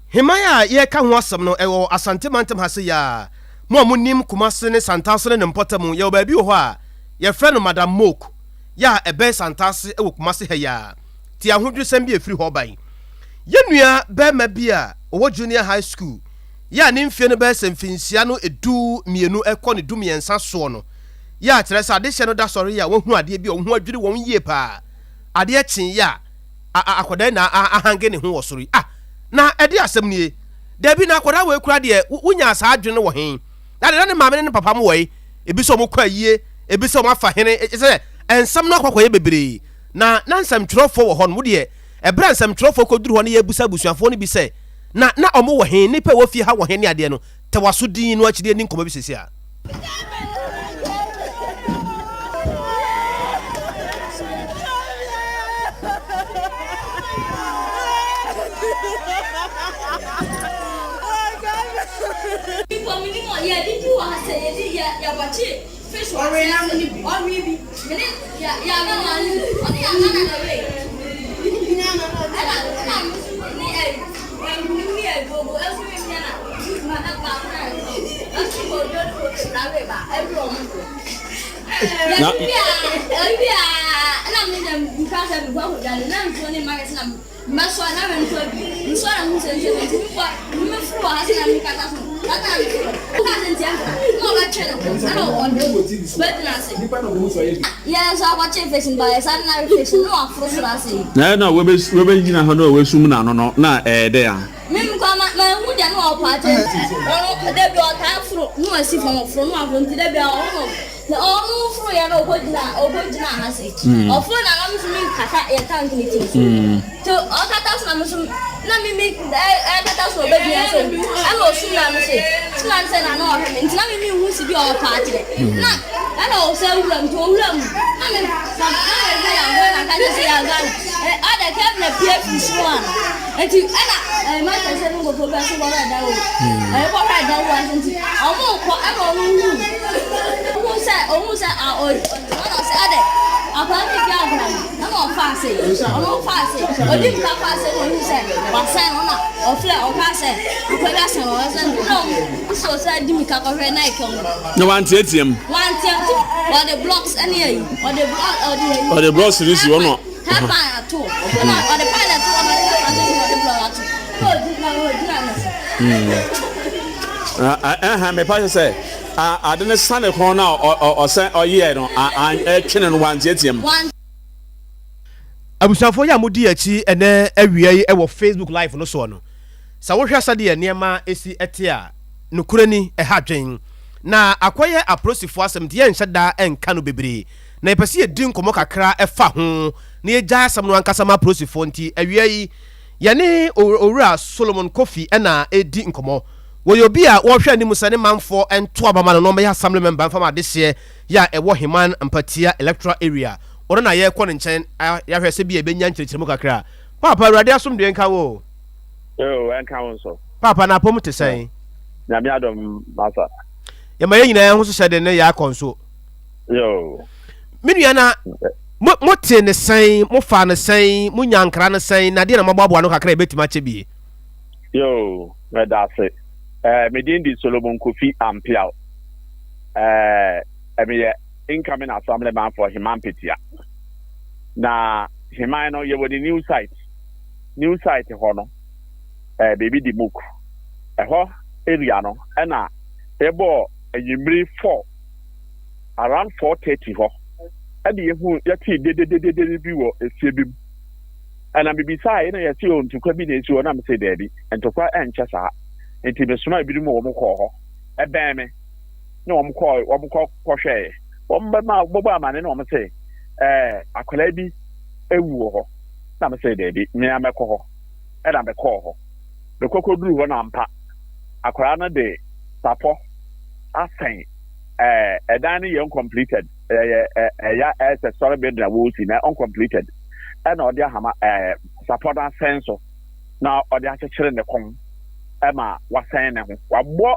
A: Heman a yɛreka ho asɛm no, ɛwɔ Asante mantam ha sei ara. Mo a monim Kumase ne Santase ne ne mpɔtam, yɛwɔ baabi wɔ hɔ a yɛfrɛ no Madam Mook, yɛ a ɛbɛn Santase wɔ Kumase ha yi ara. Tie ahodwirisɛm bi a ɛfiri hɔ reba yi. Yɛn nua barima bi a ɔwɔ Junior High School, yɛ a ne mfeɛ no bɛyɛ sɛ mfinhyia no 12 kɔ ne 13 soɔ no, yɛ a kyerɛ sɛ adehyɛ no da sɔre yɛ a wɔahunu adeɛ bi a wɔn ho adwiri wɔn yie paa. Adeɛ kyee yɛ a, a, a akwadaa yi na a, ahange ne ho wɔ soro yi. Ah, na ɛde asɛm nie. Dabi, na akwadaa wei koraa deɛ, wo, wonyaa saa adwene no wɔ he? Na deɛ na ne maame ne ne papa mo wɔ he? Ebi sɛ wɔkɔ ayie, ebi sɛ wɔafa hene, kyerɛ sɛ nsɛm no akɔ akɔyɛ bebree. Na na nsɛmtwerɛfoɔ wɔ hɔ nom. Wo deɛ, ɛberɛ a nsɛmtwerɛfoɔ kɔduru hɔ no yɛrebisa abusuafoɔ no bi sɛ, Na na wɔn wɔ he? Nnipa a ɛwɔ fie ha wɔ he ne adeɛ no, tɛ w'aso dinn no akyiri yɛnni nkɔmmɔ bi seesei ara.
P: Na ɛna wɔbɛgyina hɔ na wɔasum n'ano no na ɛyɛ dɛ a.
Q: Me nkwa ma manhu deɛ na ɔpɛ akyɛ ɔno da bi ɔtaa foro na wasi fam ɔforo na waforo nti da bi a ɔno na ɔno foro yɛ na ɔkɔ gyina ɔkɔ gyina ha se mm. ɔforo na na nso mi kata yɛ tank ne ti so mm. te ɔkata so na mi nso na mi mi ɛkata so ɔbɛ gyina so ɛna ɔsum na mi se sum na mi sɛ na na ɔhwɛ mi nti na mi mi hu si bi ɔpɛ akyerɛ mm. na ɛna ɔsɛ wura mu nti owura mu na mi na mi hwɛ yɛ agorɔ na nka sɛ yɛ agorɔ Ada kɛm na pie firi soro ana nti ɛna ɛɛ mata sɛ ne nkɔfo bɛ so bɔhwɛ ɛdan wo ɛyɛ bɔhwɛ ɛdan wo ase nti ɔmo kɔ ɛna ɔmo hu ɔmo sɛ ɔmo sɛ a ɔ ɔna ɔsɛ ɛdɛ akwadaa no di agorɔ no ɛna ɔfa ase ɔno ɔfa ase ɔdi nka fa ase na ɔhu sɛ wasan no na ɔfrɛ ɔka sɛ akwadaa bi asan no ɔsɛ na ɔmo sɛ ɔsɛ di mi ka kɔhwɛ na ɛkɛm
P: na wanteatea mu
Q: wanteam ti ɔde blocks ɛne ayi ɔde block ɔde ayi
P: ɔde blocks ne si hɔ no
Q: Headpan ato ɛna ɔde pan ato ɔna ɔde headpan ato ɔde blɔk ato ɛna ɔdi na ɔgyina ne so.
P: Ɛhɛn mepa kyɛ sɛ ade ne sane kɔn na ɔsɛ ɔyɛ no ɛtwene no wanteatea mu.
A: Abusuafoɔ yi a modi akyi ɛnɛ awia yi wɔ Facebook live no soɔ no, sɛ wohwɛ sɛdeɛ nneɛma si te a, nokorɛ ni, ɛha adwen. Na akɔyɛ apolisifoɔ asɛm nti yɛnhyɛ da nka no bebree. Na yɛpɛ sɛ yɛdi nkɔmmɔ kakra fa ho na yɛgyae asɛm no ankasa ma apolisifoɔ nti awia yi yɛne Owura Solomon Kofi na ɛredi nkɔmmɔ. Wɔyɛ obi a wɔhwɛ anim sɛ ne manfoɔ nto aba ma no na ɔmmɛyɛ Assembly Member mfa ma adehyeɛ yɛ a ɛwɔ Heman Mpatia Electoral Area. Ɔno na yɛrekɔ ne nkyɛn yɛahwɛ sɛ bi a yɛbɛnya nkyerɛkyerɛmu kakra. Paapa, Awurade asomdwoeɛ nka wo o.
R: Oo, ɛnka wo nso.
A: Paapa, na apɔm te sɛn?
R: Nyame adom, masa.
A: Yɛma yɛn nyinaa ho hyehyɛ den ne yɛ akɔ nso.
R: Yoo.
A: Me nua na mo mo te ne sɛn, mo fa ne sɛn, mo nya nkra ne sɛn, na deɛ na moaboaboa no kakra ebetumi akyɛ bie.
R: Yoo, mɛda ase. Ɛɛ, me din de Solomon Kofi Ampeaw. Ɛɛ, meyɛ incoming assemblyman for Heman Petia. Na Heman no, yɛwɔ ne new site. New site hɔ no, ɛɛ, baabi di Muk. Ɛhɔ area no, ɛna yɛbɔɔ anwummere 4 around 4:30 hɔ ɛna yɛhu yɛtee dedededede bi wɔ efie bi mu ɛna mebisae na yɛse o ntokwa bi na esi hɔ na mese daabi ntokwa ɛnkyɛ saa nti mesoma ebinom wɔn kɔɔ hɔ ɛbɛn me na wɔn kɔɔ wɔn kɔ kɔhwɛɛ wɔn bɛma bɔbɔ amane na wɔn se ɛɛ akwadaa bi ewu wɔ hɔ na mese daabi mmea mɛkɔ hɔ ɛna mekɔɔ hɔ mekɔkɔ duru hɔ na ampa akwadaa no de sapɔ asɛn ɛɛ ɛdan no yɛ uncompleted ɛyɛ ɛyɛ ɛsɛ sɔre building a wɔresi na uncompleted ɛna ɔde ahama ɛɛ sapɔ no asɛn so na ɔde akyekyere ne kɔn ɛma wasɛn ne ho wabɔ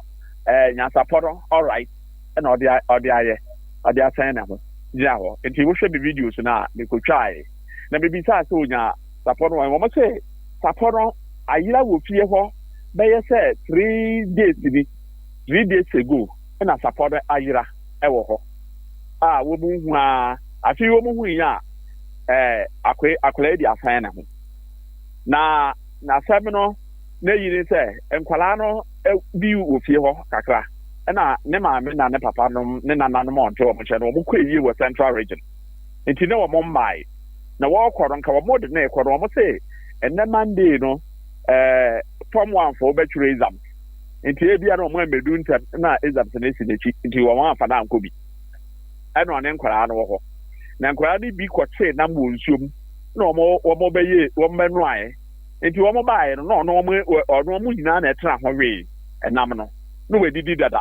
R: ɛɛ nyansapɔ no alright ɛna ɔde ɔde ayɛ ɔde asɛn ne ho gyina hɔ nti wohwɛ me videos no a mekotwae na mebisa sɛ onya sapɔ no wɔn sɛ sapɔ no ayera wɔ fie hɔ bɛyɛ sɛ 3 days ni 3 days ago na sapɔ no ayera wɔ hɔ a wɔn hu a afei wɔn hu yi a ɛɛ akɔe akwadaa yi de asan ne ho na n'asɛm no n'eyi ne sɛ nkwadaa no. bi wɔ fie hɔ kakra ɛna ne maame na ne papa nom ne nananom a ɔnte wɔn nkyɛn no wɔn kɔ ayie wɔ Central Region nti ne wɔn mmae na wɔrekɔ no nka wɔn de ne rekɔ no wɔn se ɛnɛ Monday no ɛɛ form one fo bɛtwerɛ exams nti ebia na wɔn ammedu ntɛm na exams no esi n'akyi nti wɔn amfa no ankɔ bi ɛna ɔne nkwadaa no wɔ hɔ na nkwadaa no bi kɔkyee nam wɔ nsuo mu na wɔn wɔn bɛyɛ wɔn bɛnoaeɛ nti wɔn baeɛ no na ɔno wɔn ɔno wɔn nyinaa na ɛtena ho wee ɛnam no na wɔadidi dada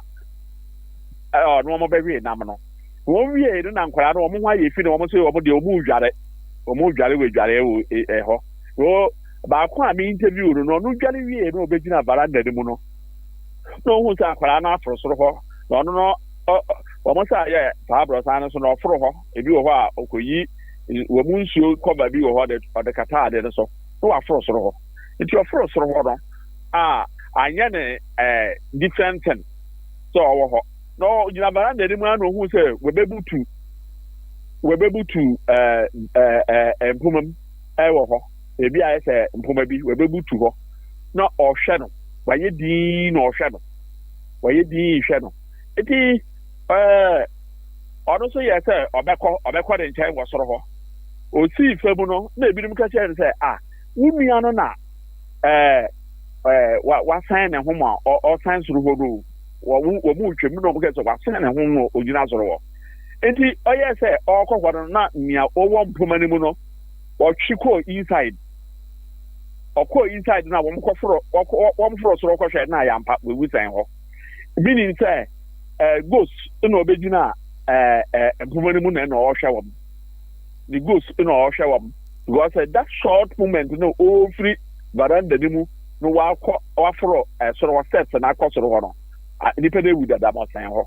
R: ɔno wɔn bɛwee nam no wɔn wie no na nkwadaa no wɔn ho ayɛ fi na wɔn nso wɔn deɛ wɔn redware wɔn redware wɔ adware wɔ ɛhɔ wɔ baako a me interview no no ɔno dware wie no ɔbɛgyina veranda no mu no na ohun sɛ akwadaa no aforo soro hɔ na ɔno no wɔn sɛ ayɛ saa aborɔsan no so na ɔforo hɔ ebi wɔ hɔ a ɔkɔyi wɔn mu nsuo kɔba bi wɔ hɔ de ɔde kata ade no so na waforo soro hɔ nti ɔforo soro hɔ no a anyɛ ne ɛɛ different thing sɛ ɔwɔ hɔ na ɔgyina veranda no mu a na ohun sɛ wɔbɛbutu wɔbɛbutu ɛɛ ɛɛ ɛɛ mpoma mu ɛwɔ hɔ ebi ayɛ sɛ mpoma bi wɔbɛbutu hɔ na ɔhwɛ no wayɛ dinn na ɔhwɛ no wayɛ dinn hwɛ no nti ɛɛ ɔno nso yɛ sɛ ɔbɛkɔ ɔbɛkɔ ne nkyɛn wɔ soro hɔ osii fam no na ebinom ka kyerɛ no sɛ a wo nua no na ɛɛ ɛɛ wa wasan ne ho ma ɔsan soro hɔ no wɔn wɔn mu ntwam na wɔn kɛ sɛ wasan ne ho no ogyina soro hɔ nti ɔyɛ sɛ ɔrekɔ hɔ no na nea ɔwɔ mpoma no mu no ɔtwe kɔɔ inside ɔkɔɔ inside na wɔn kɔforo wɔn foro soro kɔhwɛ na yampa wɔawu sɛn hɔ meaning sɛ ɛɛ ghost na ɔbɛgyina ɛɛ ɛɛ mpoma no mu na ɛna ɔrehwɛ wɔn ne ghost na ɔrehwɛ wɔn because uh, that short moment no ɔfiri veranda no mu na wakɔ waforo ɛsoro hɔ steps na akɔ soro hɔ no nipa no ewu dada ma ɔsɛn hɔ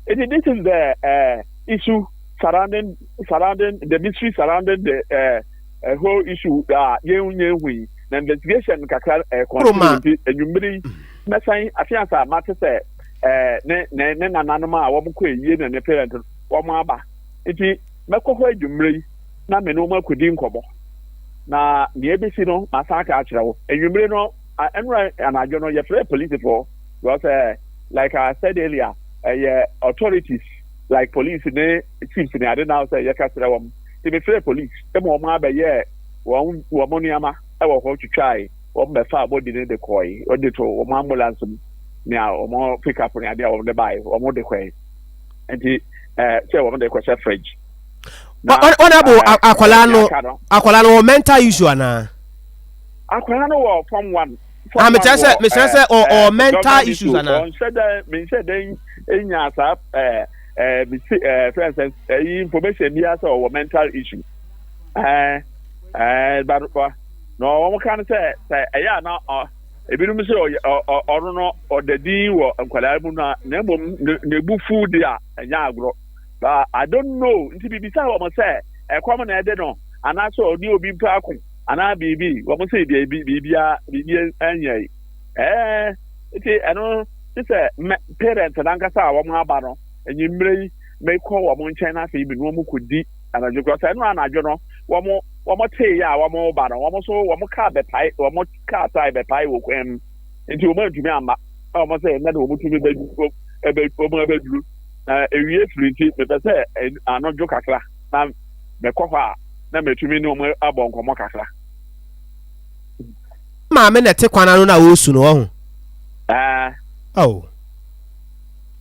R: eti this is the uh, issue surrounding surrounding the mystery surrounding the uh, uh, whole issue a yɛn nyɛ hu yi na investigation kakra ɛɛ continue nti enyimire yi mɛsan afiasa mate sɛ ɛɛ ne ne ne nananom a wɔn kɔ eyie na ne parent wɔn aba nti mɛkɔ hɔ adwumire yi na me ne wɔn akɔdi nkɔmɔ na nea ebesi no masan aka akyerɛ wo enyimire no ɛnura anadwo no yɛfrɛ polisifoɔ because uh, like I said earlier ɛyɛ authorities like police ne chiefs ne ade na sɛ yɛka kyerɛ wɔn nti mefrɛ police ma wɔn abɛyɛ wɔn wɔn nneɛma wɔ hɔ twitwae wɔn bɛfa body no de kɔe wɔde to wɔn ambulance mu nea wɔn pick up ne ade a wɔn de bae wɔn de kɔe nti ɛɛ sɛ wɔn de kɔhyɛ fridge.
A: Honorable akwadaa no akwadaa no wɔ mental issue anaa.
R: Akwadaa no wɔ form one.
A: Ah, mekyerɛ sɛ mekyerɛ sɛ ɔ ɔ mental issues anaa.
R: Ɔnhyɛ dɛ menhyɛ dɛ nya saa ɛɛ ɛɛ mesi ɛɛ fɛn sɛ ɛyi information bi asɛ ɔwɔ mental issue ɛɛ ɛɛ ba ba na wɔn ka no sɛ sɛ ɛyɛ a na ɔ ebinom sɛ ɔyɛ ɔ ɔ ɔno no ɔda din wɔ nkwadaa mu na na mmom ne ne bu fu de a ɛnyɛ agorɔ but I don't know nti bibisa wɔn sɛ ɛkɔm na ɛde no anaasɛ ɔne obi mpo ako. Anaa biribi, wɔn se deɛ biribiara, biribi nyɛ yi. Ɛɛ, nti ɛno te sɛ mɛ parent n'ankasa a wɔn aba no, enyimmerɛ yi, mekɔ wɔn nkyɛn na afei me ne wɔn kɔdi anadwo korɔ. Sɛ ɛno anadwo no, wɔn wɔn tee yɛ a wɔn ba no, wɔn nso wɔn kaa bɛpae, wɔn kaa tae bɛpae wɔ kwan mu. Nti wɔn antumi amma. Na wɔn sɛ ɛnɛ de wɔn tumi bɛ ɛbɛ wɔn abɛduru. Na ewie firi nti mepɛ sɛ ano dwo kakra na mekɔ hɔ a na matumi ne wɔn abɔ nkɔmmɔ kakra.
A: Maame na ɛte kwan ano na ɔresu no ɔho.
R: Ɛɛ.
A: Oh.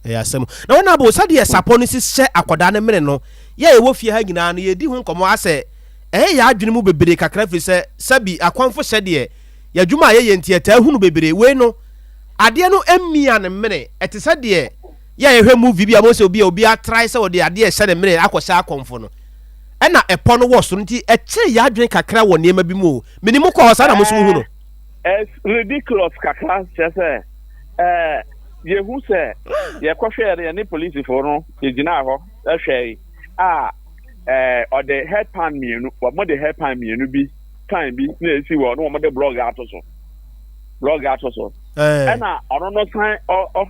A: Ɛyɛ asɛm. Na wɔn abo sɛdeɛ sapɔ no si hyɛ akwadaa no mene no, yɛ a yɛwɔ fie ha nyinaa no yɛdi ho nkɔmmɔ asɛ ɛyɛ yɛn adwene mu bebree kakra firi sɛ sɛbi akwanfo hyɛ deɛ yɛn adwuma a yɛyɛ nti yɛtaa hunu bebree. Wei no adeɛ no mmia ne mene ɛte sɛ deɛ yɛ a yɛhwɛ movie bi a wɔn sɛ obi a obi atrae sɛ ɔde adeɛ ɛhyɛ ne mene akɔhyɛ akɔmfo no. Ɛna ɛpɔ no wɔ soro nti ɛkyere yɛn adwene kakra wɔ nneɛma bi mu o. Menim mo kɔ hɔ saa na mo nso mohu no.
R: It's ridiculous kakra kyerɛ sɛ ɛɛ yɛhu sɛ yɛkɔhwɛɛ no yɛne polisifoɔ no yɛgyinaa hɔ hwɛe a ɛɛ ɔde headpan mmienu wɔn de headpan mmienu bi pan bi na esi hɔ na wɔn de blɔg ato so blɔg ato so ɛna ɔno no san ɔ ɔ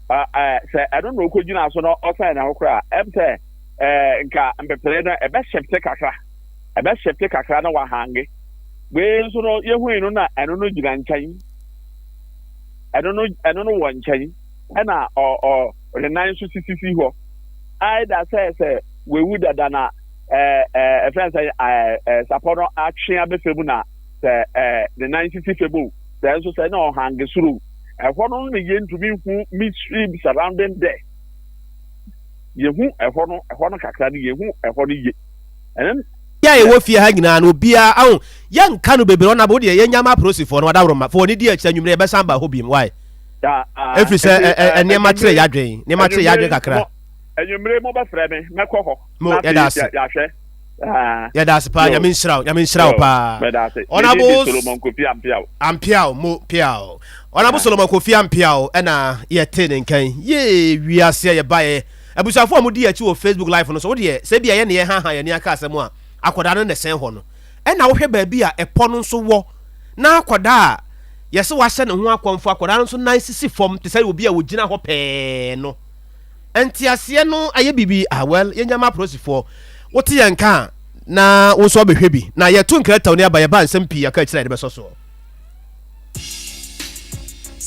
R: ɛɛ sɛ ɛno na ɔkɔgyina so na ɔsan na hɔ koraa ɛm sɛ ɛɛ nka mpepere no ɛbɛ shifte kakra ɛbɛ shifte kakra na wahange wei nso no yɛhui no na ɛno no gyina nkyɛn. Ɛno no ɛno no wɔ nkyɛn ɛna ɔ ɔ ne nan nso sisisi hɔ. Either sɛ sɛ wawu dada na ɛɛ ɛɛ ɛfɛn sɛ ɛɛ ɛɛ sapɔ no atwe abɛ fam na sɛ ɛɛ ne nan sisi fam o, sɛ nso sɛ na ɔhange soro o. Ɛhɔ no na yɛntumi hu mystery surrounding there. Yɛhu ɛhɔ no ɛhɔ no kakra no yɛhu ɛhɔ no ye. Ɛno
A: Yɛ a yɛwɔ fie ha nyinaa no obiara ahu yɛnka no bebree ɔnabo wo deɛ yɛnya ma apolisifoɔ no wadaworoma fa w'ani di akyire anwummerɛ yɛbɛsan ba hɔ biom why ɛfiri sɛ nneɛma kyerɛ yɛadwen nneɛma kyerɛ yɛadwen kakra.
R: Anwummere mo bɛfrɛ me mɛkɔ hɔ
A: mo yɛda ase
R: yɛahwɛ
A: yɛda ase paa nyame nhyira wo nyame nhyira wo paa
R: ɔnabo Solomon Kofi Ampiaw
A: Ampiaw mo piaw ɔnabo Solomon Kofi Ampiaw ɛna yɛte ne nkan yee wiase a yɛbaeɛ Abusuafo a wɔdi yɛn akyi wɔ Facebook live no so, wo deɛ, sɛ ebia yɛn na yɛhaahaa yɛn ani aka asɛm a, akwadaa no na ɛsɛn hɔ no. Ɛnna wohwɛ baabi a ɛpɔ no nso wɔ, na akwadaa a yɛse wahyɛ ne ho akɔmfo, akwadaa no nso nan sisi fam te sɛ obi a ogyina hɔ pɛɛ no. Nteaseɛ no ayɛ biribi, ah well, yɛnya ma apolisifoɔ. Wote yɛn nka a, na wo nso wabɛhwɛ bi. Na yɛto nkrataw ni aba, yɛba nsɛm pii aka akyire a yɛde bɛsɔ soɔ.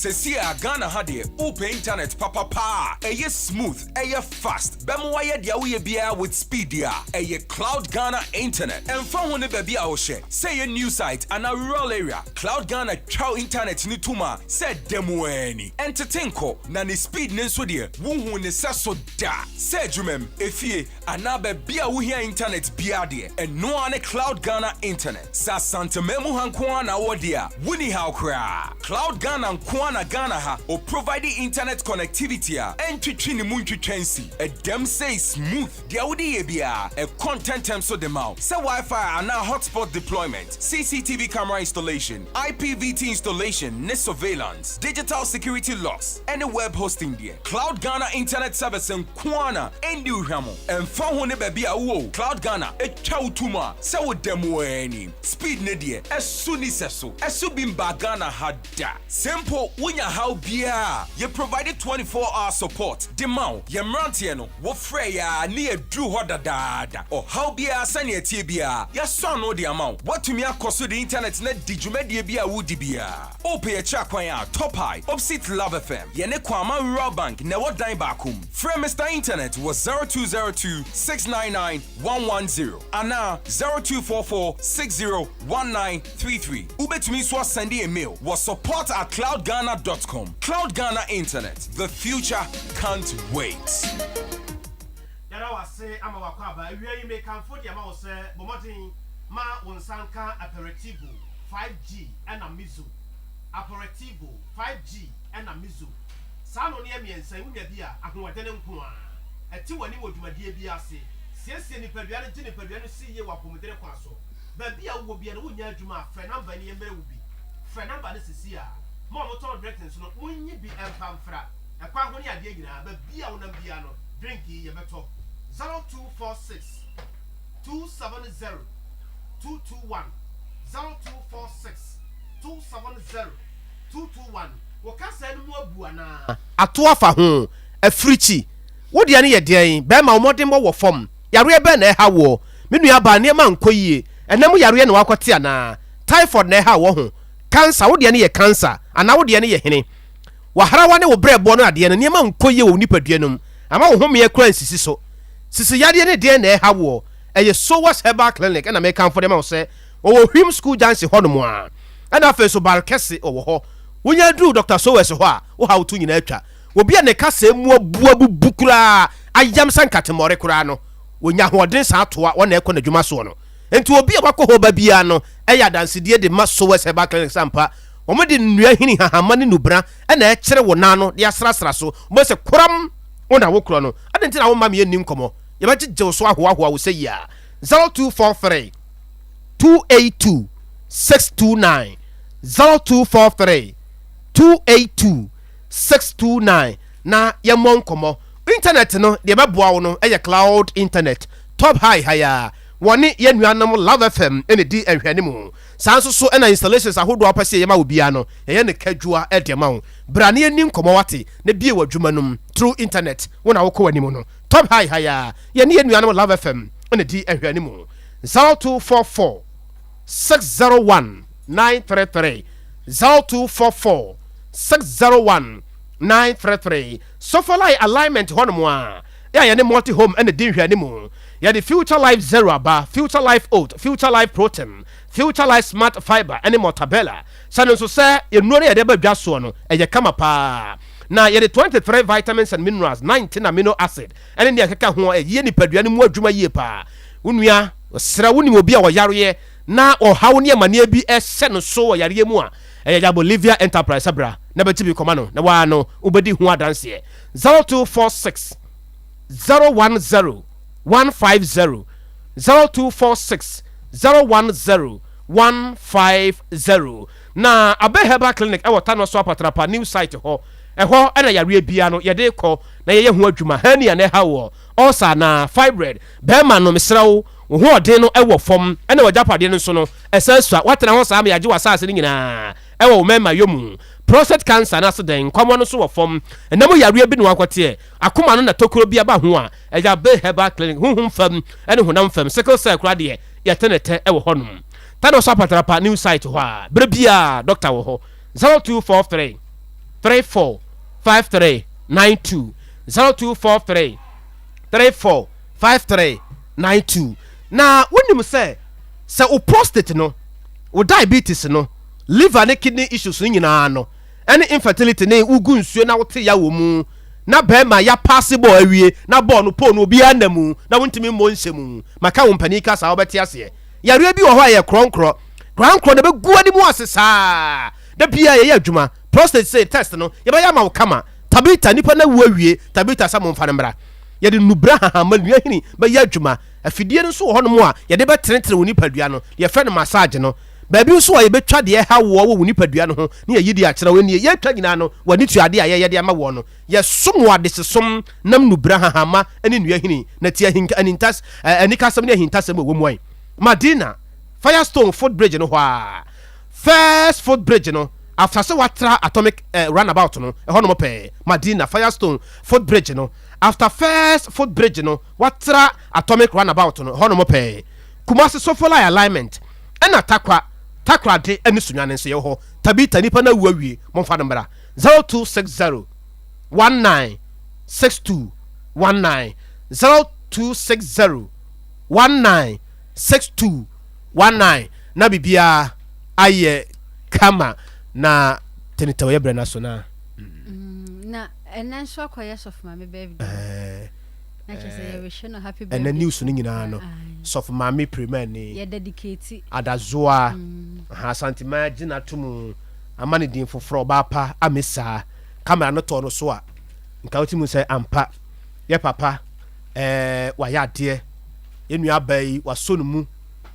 S: Sesie a Ghana ha deɛ wopɛ internet papa paa a ɛyɛ smooth, ɛyɛ fast, bɛma wayɛ deɛ woyɛ biara with speed deɛ a, ɛyɛ Cloud Ghana Internet. Ɛmfa ho ne baabi a wohyɛ, sɛ ɛyɛ new site anaa rural area, Cloud Ghana twa wo internet no tom a sɛ ɛda mu ara ni. Ɛntete nkɔ, na ne speed no nso deɛ wonhuu ne sɛso da. Sɛ adwumam, efie, anaa baabi a wohia internet biara deɛ, ɛno ara ne Cloud Ghana Internet. Sɛ Asanteman mu ha nko ara na wowɔ deɛ a, wonni haw koraa. Cloud Ghana nko ara na Ghana ha o provide internet connectivity a ɛntwetwe ne mu ntwitwa nsi. Ɛdam sei smooth, deɛ wode yɛ biara, ɛkɔ ntɛntɛm so de ma wo. Sɛ Wi-Fi anaa hotspot deployment, CCTV camera installation, IPVT installation ne surveillance, digital security locks, ɛne web hosting deɛ, Cloud Ghana Internet Service nko ara na ɛnni wo hwammɔ. Ɛmfa ho ne baabi a wowɔ o, Cloud Ghana twa wo to mu a sɛ woda mu ara ni. Speed no deɛ, ɛso nni sɛso. Ɛso bi mbaa Ghana ha da. Sɛ mpo wonya haw biara a, yɛ provide 24 hour support de ma wo. Yɛn mmeranteɛ no, wofrɛ yɛ a ne yɛduru hɔ dadaada. Ɔhaw biara sɛnea ɛteɛ biara, yɛasɔ ano de ama wo. Woatumi akɔ so de internet no adi dwumadie biara a woredi biara. Wopɛ yɛn akyiri akwan a, Top High, opposite Love FM. Yɛne Kwama Rural Bank na ɛwɔ dan baako mu. Frɛ Mister Internet wɔ 0202 699 110 anaa 0244 60 1933. Wobɛtumi nso asɛnde yɛn mail wɔ support at cloudghana dot com. Cloud Ghana Internet, the future can't wait.
A: Yɛda wo ase ama w'akwaaba. Awia yi mekamfo de ama wo sɛ bɔ mmɔden ma wo nsa nka Aperitivo 5G ɛna Mizu. Aperitivo 5G ɛna Mizu. Saa anonneɛ mmiɛnsa yi wonya bi a, ahoɔdene nko ara. Ɛte w'anim wɔ dwumadie biara ase. Siesie nipadua no, gye nipadua no si yie wɔ apɔmudene kwan so. Baabi a wowɔ biara no wonnya adwuma a, frɛ number yi na yɛmmrɛ wo bi. Frɛ number no sisi ara. Mo a motɔn drink nso no, monyi bi mfa mfra. Ɛkwan ho ne adeɛ nyinaa, baabi a wonam biara no, drink yi yɛbɛtɔ. 0246 270 221, 0246 270 221. Wo kasaa no mu abu anaa? Ato afa ho, afirikyi. Wo deɛ no yɛ deɛn? Bɛɛma, wo mmɔdenbɔ wɔ fam. Yareɛ bɛn na ɛha woɔ? Me nua baa, nneɛma nkɔ yie. Ɛna mu yareɛ na woakɔte anaa? Typhoid na ɛha wo ho? Cancer, wo deɛ no yɛ cancer anaa wo deɛ no yɛ hene? W'ahrawa ne wo brɛboɔ no adeɛ no, nneɛma nkɔ yie wɔ wo nipadua no mu. Ama wo homeɛ koraa nsisi so. Sisi yadeɛ ne deɛn na ɛha woɔ? Ɛyɛ Sowas Herbal Clinic na mekamfo de ama wo sɛ wɔwɔ Hwim School Junction hɔnom ara. Ɛna afei nso Bar Kɛse wɔwɔ hɔ. Wonya duru Dɔkta Sowas hɔ a, wo haw to nyinaa atwa. Obi a ne kasɛɛ mu abu abubu koraa, ayam sɛ nkatemmɔre koraa no, ɔnya ahoɔden saa toa wɔn a ɛkɔ n'adwuma soɔ no. Enti obi a wakɔ hɔ ba biara no yɛ adansedie de ma Sowas Herbal Clinic sɛ ampa wɔde nnua hini, nhahamma ne nnubena na ɛkyere wo nan no de asrasra so. Wobɛhu sɛ koram wo na wokorɔ no. Adɛn nti na womma me yɛnni nkɔmmɔ? Yɛbɛgyegye wo so ahoahoa wo sɛ yia. 0243 282 629 0243 282 629 na yɛmmɔ nkɔmmɔ. Internet no, deɛ ɛbɛboa wo no yɛ cloud internet. Top High ha yi ara, wɔne yɛn nuanom Love FM na ɛdi nhwɛanimu. Saa nso so na installations ahodoɔ a wopɛ sɛ yɛyɛ ma wo biara no, yɛyɛ no kadwua de ma wo. Bra na yɛnni nkɔmmɔ wate, na bue w'adwuma no mu through internet, wo na wokɔ w'anim no. Top High ha yi ara, yɛne yɛn nuanom Love FM na ɛdi nhwɛanimu. 0244 601 933, 0244. 601 933. Sofolai Alignment hɔnom a, yɛ a yɛne Multi Home na ɛdi nhwɛanimu. Yɛde Future Life Zero aba, Future Life Oat, Future Life Protein, Future Life Smart Fibre ne Mortabella. Hyɛ no nso sɛ yɛn nnuro no a yɛde aba dwa soɔ no, ɛyɛ kama pa ara. Na yɛde 23 vitamins and minerals, 19 amino acid ne nea ɛkeka ho a ɛyɛ nipadua no mu adwuma yie pa ara. Wo nua, mesrɛ wo, wonim obi a ɔyareɛ na ɔhaw ne amaneɛ bi hyɛ no so wɔ yareɛ mu a, ɛyɛ ya Bolivia Enterprise sɛ bra na bɛgye bi kɔma no na waa no wobɛdi ho adanseɛ. 0246 010 150 0246 010 150 Na Abe Herbal Clinic wɔ Tanoso Apatrapa New Site hɔ. Ɛhɔ na yareɛ biara no yɛde kɔ na yɛyɛ ho adwuma. Hernia na ɛha woɔ, ulcer anaa fibroid, bɛrima no mesrɛ wo, wo hoɔden no wɔ fam ɛna w'agyapadeɛ no nso no ɛsan sua. Woatena hɔ saa ma yɛagye w'asaase no nyinaa ɛwɔ wo mmarima yɔ mu. Prostate cancer no ase dɛn? Nkwammoa no nso wɔ fam. Ɛna mu yareɛ bi na woakɔteɛ. Akoma no na tokuro bi aba ho a, ɛyɛ Abe Herbal Clinic, honhom fam ne honam fam. Sickle cell koraa deɛ, yɛte ne tɛ wɔ hɔnom. Tano so apatrapa new site hɔ a, berɛ biara doctor wɔ hɔ. 0243 34 53 92 0243 34 53 92. Na wonim sɛ, sɛ wo prostate no, wo diabetes no, liver ne kidney issues no nyinaa no, ɛne infertility ne wogu nsuo na wote ya wɔ mu na bɛrima ya paase bɔɔl awie na bɔɔl no pole no obiara nna mu na wontumi mmɔ nhyɛ mu. Maka wo mpanin kasa a wobɛte aseɛ. Yareɛ bi wɔ hɔ a ɛyɛ korɔnkorɔ. Korankorɔ na ɛbɛgu w'anim ase saa. Da biara yɛyɛ adwuma. Prostate sei test no yɛbɛyɛ ama wo kama. Tabitha nipa no awu awie. Tabitha sɛ momfa no mmra. Yɛde nnubra hahama nnua hini bɛyɛ adwuma. Afidie no nso wɔ hɔnom a yɛde bɛtenetene wo nipadua no. Deɛ yɛfrɛ no massage no. Baabi nso a yɛbɛtwa deɛ ɛha woɔ wɔ wo nipadua no ho na yɛayi de akyerɛ wo. Ɛnneɛ yɛretwa nyinaa no, w'ani tua adeɛ a yɛyɛ de ama woɔ no. Yɛsom wo adehyesom nam nnubra, nhahamma ne nnua hini, na tie ahinka, anintas, eh, anikasɛm ne ahintasɛm a ɛwɔ mu ae. Madina, Firestone footbridge no hɔ ara. First footbridge no, after sɛ woatra Atomic eh, runabout no, ɛhɔnom pɛɛ. Madina, Firestone footbridge no, after first footbridge no, woatra Atomic runabout no, ɛhɔnom pɛɛ. Kumasi Sofolai alignment, ɛna Tarkwa, Takoradi ne Sunyani nso yɛwɔ hɔ. Tabitha, nipa no awu awie, momfa no mmra. 0260 19 62 19 0260 19 62 19 na biribiara ayɛ kama na tenetɛ ɔyɛ brɛ no so na.
D: Mm, na ɛnɛ nso akɔyɛ sɔfo maame birthday. Eh, na kyerɛ sɛ yɛrehyɛ no happy birthday.
A: Ɛnɛ news no nyinaa no sɔfo maame pirimani.
D: Yɛ dedicate.
A: Adazoa. Mm. Asanteman gyina to mu. Ama no din foforɔ, ɔbaa pa, Amisa. Camera no tɔɔ no so a, nka wotumi hu sɛ ampa, yɛ papa, ɛɛ, wayɛ adeɛ. Yɛn nua baa yi, wasɔ no mu,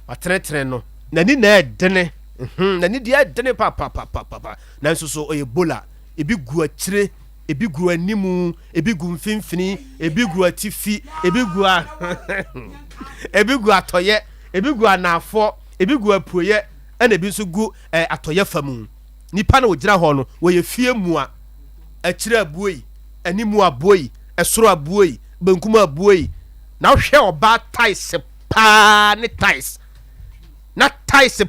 A: watenetene no. N'ani na ɛdene, mhm, n'ani deɛ ɛdene papapapapa. Nanso so ɔyɛ bola. Ebi gu akyire, ebi gu animu, ebi gu mfimfini, ebi gu atifi, ebi gu a ebi gu atɔyɛ, ebi gu anaafoɔ, ebi gu apueɛ, ɛna ebi nso gu eh, atɔeɛ fa mu. Nipa na wɔgyina hɔ no, wɔyɛ fie mua. Akyire abuoi, animu abuoi, ɛsoro abuoi, benkum abuoi. Na wohwɛ ɔbaa tais paa ne tais. Na tais paa.